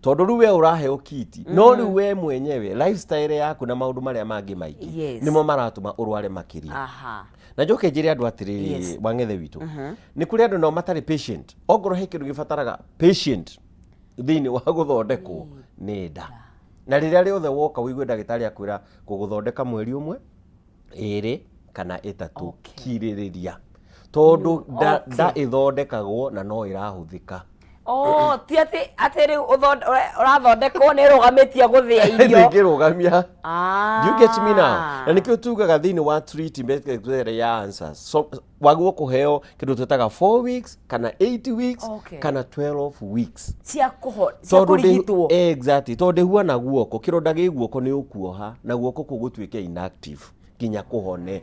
tondũ rĩu we ũraheo kiti, no rĩu we mwenyewe lifestyle yaku na maũndũ marĩa mangĩ maingĩ nĩmo maratũma ũrware makĩria. Na njoke njĩre andũ atĩrĩrĩ, wang'ethe witũ, nĩ kũrĩ andũ nao matarĩ patient. Ongorwo he kĩndũ gĩbataraga patient thĩinĩ wa gũthondekwo, nĩ nda. Na rĩrĩa rĩothe woka ũigue ndagĩtarĩ akwĩra gũgũthondeka mweri ũmwe, 2 kana 3, kirĩrĩria, tondũ nda, nda ĩthondekagwo na no ĩrahũthĩka. Oh, ti atĩ rĩu ũrathondekwo nĩ ĩrũgamĩtie gũthĩa irio. Ndĩngĩrũgamia. Do you get me now? Na nĩkĩo tugaga thĩinĩ wa treatment ĩrĩa ya answers, so wagwo kũheo kĩndũ twĩtaga 4 weeks kana 8 weeks kana 12 weeks cia kũho cia tondũ kũrigitwo. Exactly, tondũ ndĩhuana guoko. Kĩronda gĩ guoko nĩ ũkuoha na guoko kũu gũtuĩke inactive nginya kũhone,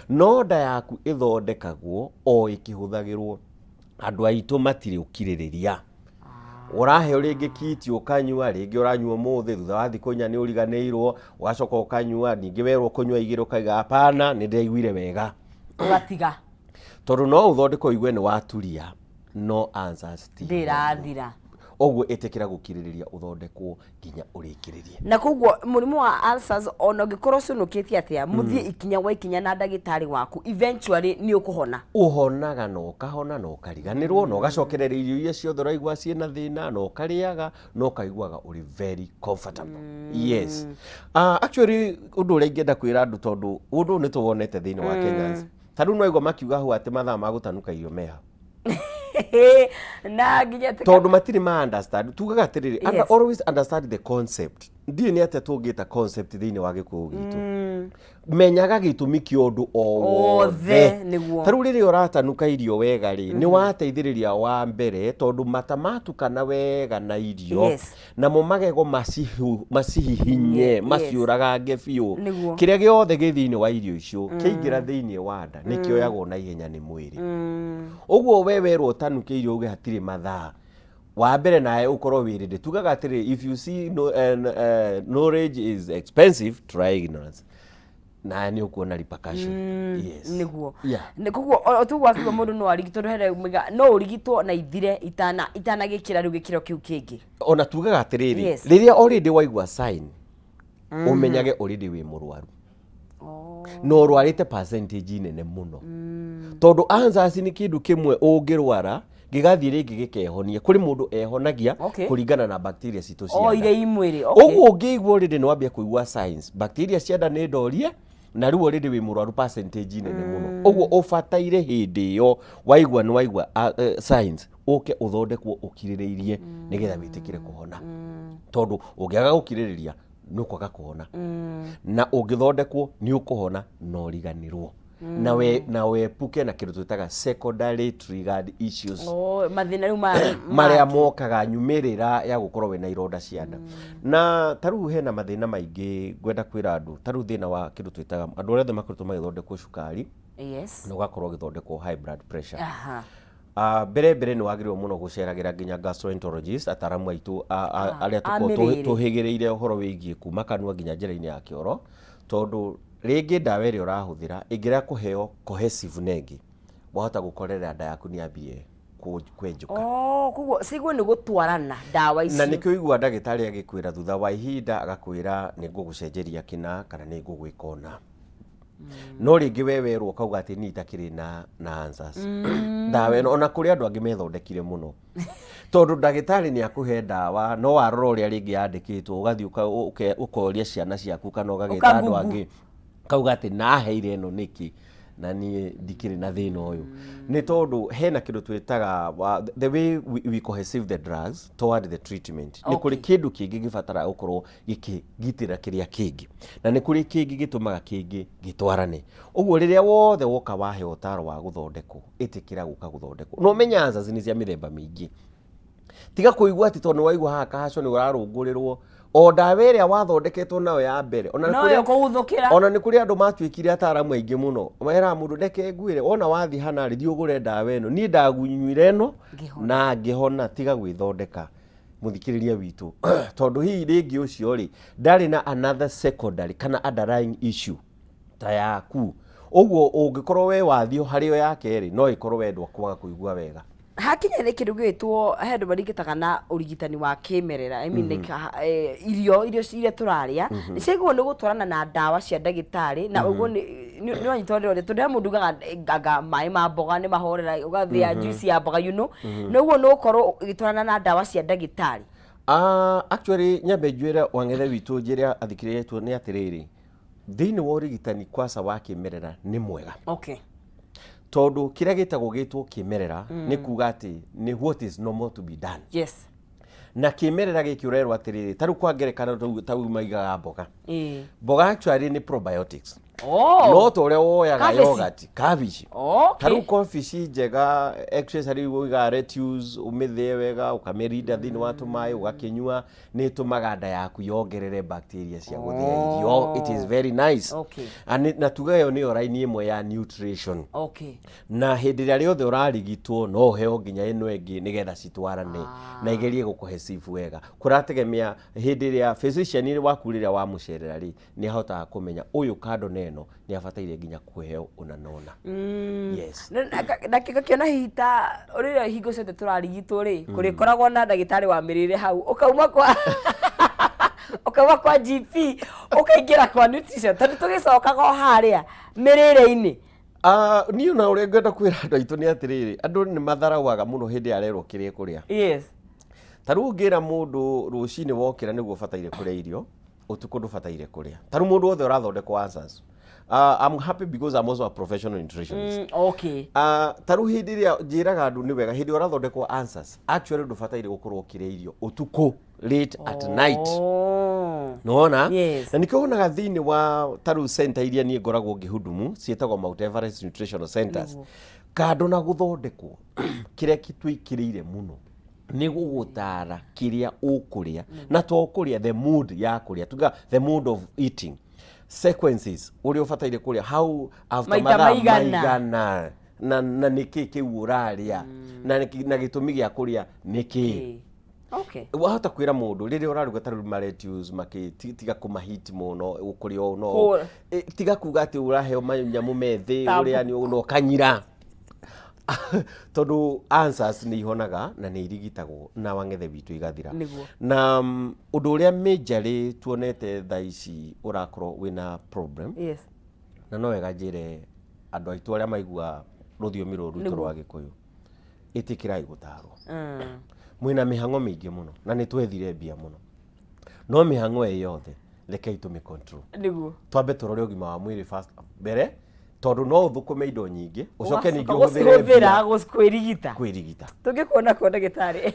no nda yaku ĩthondekagwo o ĩkĩhũthagĩrwo. Andũ aitũ matirĩ ũkirĩrĩria. Ũraheo rĩngĩ kiti ũkanyua, rĩngĩ ũranyua ũmũthĩ, thutha wa thikũ 4 nĩ ũriganĩirwo, ũgacoka ũkanyua ningĩ. Werwo kũnyua 2, ũkaiga hapana, nĩ ndĩraiguire wega. Ũgatiga. Tondũ no ũthondeke ũigue nĩ waturia, no answers ti ndĩrathira. Ũguo ĩtĩkĩra gũkirĩrĩria ũthondekwo nginya ũrĩkĩrĩrie. Na koguo mũrimũ wa ulcers, ona ũngĩkorwo ũcũnũkĩte atĩa, mũthiĩ ikinya gwa ikinya na ndagĩtarĩ waku, eventually nĩ ũkũhona. Ũhonaga na ũkahona na ũkariganĩrwo na ũgacokereria irio iria ciothe ũraigua ciĩna thĩna na ũkarĩaga na ũkaiguaga ũrĩ very comfortable. Yes. Actually, ũndũ ũrĩa ingĩenda kwĩra andũ, tondũ ũndũ ũyũ nĩ tũwonete thĩinĩ wa Kenyans, ta rĩu no makiuga hau atĩ mathaa ma gũtanuka irio meha Na nginya tondũ matirĩ ma understand. Tugaga atĩrĩrĩ, always understand the concept. Ndiũĩ nĩ atĩa tũngĩta concept thĩinĩ wa Gĩkũyũ gitũ. Menyaga gĩtũmi kĩa ũndũ o wothe. Wothe. Ta rĩu rĩrĩa ũratanuka irio wega rĩ, nĩ wateithĩrĩria wa mbere, tondũ mata matukana wega na irio, namo magego macihihinye, maciũragange biũ. Kĩrĩa gĩothe gĩ thĩinĩ wa irio icio kĩaingĩra thĩinĩ wa nda nĩ kĩoyagwo na ihenya nĩ mwĩrĩ. Ũguo we werwo ũtanuke irio uge hatirĩ mathaa, wa mbere nawe ũkorwo wĩ ready. Tugaga atĩrĩ, if you see no, knowledge is expensive, try ignorance, nawe nĩ ũkuona repercussion. Yes. Nĩ koguo o tuguo akiuga mũndũ no arigitwo, here no ũrigitwo na ithire itanagĩkĩra rĩu gĩkĩro kĩu kĩngĩ. Ona tugaga atĩrĩrĩ, rĩrĩa already waigua sign, ũmenyage already wĩ mũrwaru na ũrwarĩte percentage nene mũno, tondũ ulcers nĩ kĩndũ kĩmwe ũngĩrwara gĩgathiĩ rĩngĩ gĩkehonia. Kũrĩ mũndũ ehonagia kũringana na bacteria citũ cia o nda. Iria i mwĩrĩ, okay. Ũguo ũngĩigua already nĩ wambia kũigua signs bacteria cia nda nĩ ndorie, na rĩu already wĩ mũrwaru percentage nene mũno. Ũguo ũbataire hĩndĩ ĩyo waigua nĩ waigua signs, ũke ũthondekwo ũkirĩrĩirie nĩgetha wĩtĩkĩre kũhona, tondũ ũngĩaga gũkirĩrĩria nĩ ũkwaga kũhona, na ũngĩthondekwo nĩ ũkũhona na ũriganĩrwo na wepuke na kĩndũ twĩtaga secondary triggered issues. Oh, mathĩna rĩu ma marĩa mokaga nyumĩrĩra ya gũkorwo wĩna ironda cia nda. Na ta rĩu hena mathĩna maingĩ ngwenda kwĩra andũ, ta rĩu thĩna wa kĩndũ twĩtaga andũ arĩa othe makoretwo magĩthondekwo cukari na ũgakorwo ũgĩthondekwo high blood pressure. Mbere mbere nĩ wagĩrĩirwo mũno gũceragĩra nginya gastroenterologist, ataramu aitũ arĩa a tũkoragwo mĩrĩre. tũhĩgĩrĩire ũhoro wĩgiĩ kuma kanua nginya njĩra-inĩ ya kĩoro, tondũ rĩngĩ ndawa ĩrĩa ũrahũthĩra ĩngĩrega kũheo cohesive na ĩngĩ, wahota gũkorerera nda yaku nĩ yambie kwenjũka. Oh, koguo ciguo nĩ gũtwarana ndawa icio. Na nĩkĩo ũigua ndagĩtarĩ agĩkwĩra thutha wa ihinda agakwĩra nĩ ngũgũcenjeria kĩna kana nĩ ngũgwĩka ũna, no rĩngĩ we werwo ũkauga atĩ niĩ itakĩrĩ na answers ndawa ĩno. Ona kũrĩ andũ angĩ methondekire mũno, tondũ ndagĩtarĩ nĩ akũhe ndawa, no warora ũrĩa rĩngĩ yandĩkĩtwo, ũgathiĩ ũkoria ciana ciaku kana ũgagĩta andũ Ũka-Google. angĩ, kauga atĩ naheire ĩno nĩkĩ na niĩ ndikĩrĩ na thĩna ũyũ? Nĩ tondũ hena kĩndũ twĩtaga the way we cohesive the drugs toward the treatment. Nĩ kũrĩ kĩndũ kĩngĩ gĩbataraga gũkorwo gĩkĩgitĩra kĩrĩa kĩngĩ, na nĩ kũrĩ kĩngĩ gĩtũmaga kĩngĩ gĩtwarane. Ũguo rĩrĩa wothe woka waheo ũtaro wa gũthondekwo, ĩtĩkĩra gũka gũthondekwo. Na ũmenye answers nĩ cia mĩthemba mĩingĩ. Tiga kũigua atĩ tondũ nĩ waigua haha kahaco nĩ ũrarũngũrĩrwo o ndawa ĩrĩa wathondeketwo nayo ya mbere. Ona nĩ no kũrĩ yo kũguthũkĩra. Ona nĩ kũrĩ andũ matuĩkire ataramu aingĩ mũno, meraga mũndũ, reke ngwĩre, wona wathiĩ hana rĩ, thiĩ ũgũre ndawa ĩno, niĩ ndagunyuire ĩno Ngĩhona. na ngĩhona. Tiga gwĩthondeka, mũthikĩrĩria witũ, tondũ hihi rĩngĩ ũcio rĩ ndarĩ na another secondary kana underlying issue ta yaku. Ũguo ũngĩkorwo we wathiĩ harĩ o ya kerĩ, no ĩkorwo wendwa kwaga kũigua wega. Hakinya nĩ kĩndũ gĩgwĩtwo, he andũ marigitaga na ũrigitani wa kĩmerera, I mean like, irio iria tũrarĩa nĩ ciagĩrĩirwo nĩ gũtwarana na ndawa cia ndagĩtarĩ, na ũguo nĩ wanyita ũrĩa ũrĩa, tondũ he mũndũ ugaga anga maĩ ma mboga nĩ mahorera, ũgathĩa juice ya mboga, you know, na ũguo nĩ gũkorwo ũgĩtwarana na ndawa cia ndagĩtarĩ. Actually nyambe njwĩre wang'ethe witũ, njĩre athikĩrĩria aitũ nĩ atĩrĩrĩ, thĩinĩ wa ũrigitani kwaca wa kĩmerera nĩ mwega. Tondũ kĩrĩa gĩtagwo gĩtwo kĩmerera nĩ kuga atĩ nĩ what is normal to be done. Na kĩmerera gĩkĩ ũrerwo atĩrĩrĩ, ta rĩu kwa ngerekano ta rĩu maigaga mboga. Mboga actually nĩ probiotics. No ta ũrĩa woyaga Cabbage. yogurt, cabbage. Ta rĩu coffee njega, especially ũigaga lettuce, ũmĩthĩe wega, ũkamĩrinda thĩinĩ wa tũmaĩ, ũgakĩnyua, nĩ ĩtũmaga nda yaku yongerere bacteria cia gũthĩa irio. It is very nice. Na tuge ĩyo nĩyo raini ĩmwe ya nutrition. Na hĩndĩ ĩrĩa rĩothe ũrarigitwo no ũheo nginya ĩno ĩngĩ nĩgetha citwarane na igerie gũkũhe wega. Kũrategemea hĩndĩ ĩrĩa physician waku rĩrĩa wamũcerera rĩ, nĩ ahotaga kũmenya ũyũ kando na ĩno nĩ abataire nginya kũheo ũna na ũna. Yes. Na ngakĩona hihi ta rĩrĩa hingo ciothe tũrarigitwo rĩ, kũrĩkoragwo na ndagĩtarĩ wa mĩrĩre hau, ũkauma kwa GP ũkaingĩra kwa nutrition, tondũ tũgĩcokaga o harĩa mĩrĩre-inĩ. Niĩ ona ũrĩa ngwenda kwĩra andũ aitũ nĩ atĩrĩrĩ, andũ nĩ matharauaga mũno hĩndĩ ĩrĩa arerwo kĩrĩa kũrĩa. Ta rĩu ũngĩra mũndũ rũcinĩ wokĩra nĩguo ũbataire kũrĩa irio, ũtukũ ndũbataire kũrĩa. Ta rĩu mũndũ wothe ũrathondekwo answers. I'm happy because I'm also a professional nutritionist. Ta rĩu hĩndĩ ĩrĩa njĩraga andũ nĩ wega, hĩndĩ ĩrĩa ũrathondekwo answers, actually ndũbataire gũkorwo ũkĩrĩa irio ũtukũ, late at night. Nĩwona? Yes. Na nĩkĩo wonaga thĩinĩ wa ta rĩu center iria niĩ ngoragwo ngĩhudumu ciĩtagwo Mount Everest Nutritional Centers. Kando na gũthondekwo, kĩrĩa twĩkĩrĩire mũno nĩ gũgũtara kĩrĩa ũkũrĩa, na to kũrĩa, the mood ya kũrĩa, tuga the mood of eating sequences, ũrĩa ũbataire kũrĩa, how after Maita mathaa maigana. maigana, na nĩkĩ kĩu ũrarĩa, na gĩtũmi gĩa kũrĩa nĩkĩ. Wahota kwĩra mũndũ rĩrĩa ũraruga ta rĩu ma lettuce makĩ tiga kũmahiti mũno, ũkũrĩa ũũ no tiga kuga atĩ ũraheo manyamũ methĩ ũrĩa nĩ ũũ na ũkanyira, tondũ answers nĩ ihonaga na nĩ irigitagwo na wang'ethe witũ igathira. Na ũndũ ũrĩa majorly tuonete thaa ici ũrakorwo wĩna problem, na no wega njĩre andũ aitũ arĩa maigua rũthiomi rũrũ rwitũ rwa Gĩkũyũ, ĩtĩkĩrai gũtarwo. Mwĩna mĩhang'o mĩingĩ mũno na nĩ twethire mbia mũno, no mĩhang'o ĩ yothe rekei tũmĩ control. Twambe tũrore ũgima wa mwĩrĩ first mbere, tondũ no ũthũkũme indo nyingĩ ũcoke ningĩ ũhũthĩre gũcihũthĩra mbia kwĩrigita. Kwĩrigita. Tũngĩkuona kuo, ndagĩtarĩ?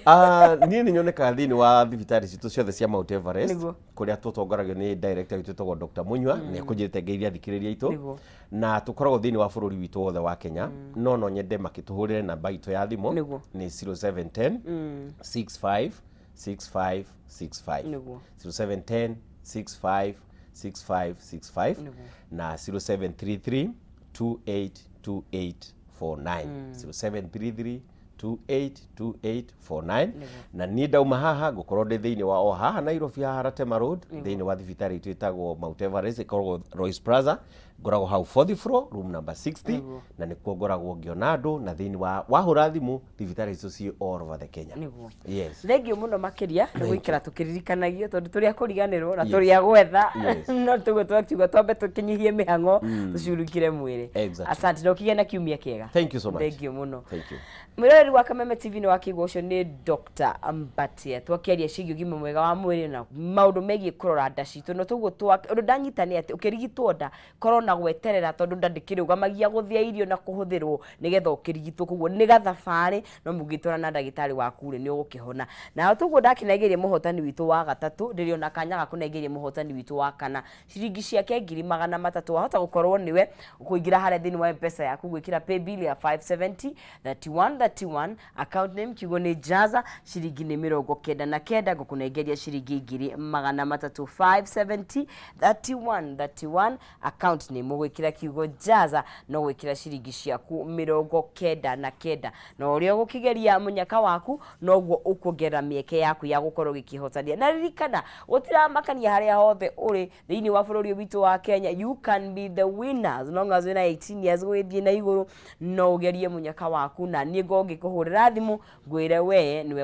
Niĩ nĩ nyonekaga thĩinĩ wa thibitarĩ citũ ciothe cia Mount Everest, kũrĩa tũtongoragio nĩ director witũ wĩtagwo Dr. Munyua, nĩ ekũnjĩrĩte ngeithie athikĩrĩria aitũ. Na tũkoragwo thĩinĩ wa bũrũri witũ wothe wa Kenya, no nyende makĩtũhũrĩre namba itũ ya thimũ nĩ 0710 65 65 65, 0710 65 65 65, na 0733 282849, 0733 282849. Na niĩ ndauma haha ngũkorwo ndĩ thĩinĩ wa o haha Nairobi, haha Ratema Road, thĩinĩ wa thibitarĩ itũ ĩtagwo Mount Everest, ĩkoragwo Royce Plaza, ngoragwo hau fourth floor, room number 60, na nĩkuo ngoragwo ngĩona andũ. Na thĩinĩ wa wahũra thimũ, thibitarĩ icio ciĩ all over the Kenya. Yes. Thengiũ mũno makĩria nĩ gũikara tũkĩririkanagio, tondũ tũrĩ a kũriganĩrwo na tũrĩ a gwetha, no tũguo twakiuga twambe tũkĩnyihie mĩhang'o, tũcurukire mwĩrĩ. Asante na ũkĩgĩe na kiumia kĩega. Thank you so much. Thengiũ mũno. Thank you. Mwĩroreri wa Kameme TV, nĩ wakĩigua ũcio nĩ Dr. Mbatia, twakĩaria ciĩgiĩ ũgima mwega wa mwĩrĩ na maũndũ megiĩ kũrora nda citũ. No tũguo ũndũ ndanyita nĩ atĩ ũkĩrigitwo nda, korwo na gweterera, tondũ nda ndĩkĩrũgamagia gũthĩa irio na kũhũthĩrwo nĩgetha ũkĩrigitwo, koguo nĩ gathabarĩ, no mũngĩtwara na ndagĩtarĩ waku rĩ, nĩ ũgũkĩhona. Na tũguo ndakĩnengeria mũhotani witũ wa gatatũ, ndĩrĩ ona kanya ga kũnengeria mũhotani witũ wa kana ciringi ciake 300,000. Wahota gũkorwo nĩwe ũkũingĩra harĩa thĩinĩ wa M-Pesa yaku, gwĩkĩra paybill ya 570 31 31, account name kiugo nĩ Jaza, ciringi nĩ 99, ngũkũnengeria ciringi 300,000, 570 31 31, account. name. Ũgwĩkĩra kiugo jaza no gwĩkĩra ciringi ciaku 99, na ũrĩa ũgũkĩgeria mũnyaka waku noguo ũkuongerera mĩeke yaku ya gũkorwo ũgĩkĩhotania. Na ririkana, gũtiramakania harĩa hothe ũrĩ thĩinĩ wa bũrũri ũyũ witũ wa Kenya, you can be the winner as long as wĩna 18 years gũgĩthiĩ na igũrũ, no ũgerie mũnyaka waku, na niĩ ngorwo ngĩkũhũrĩra thimũ ngwĩre wee nĩwe.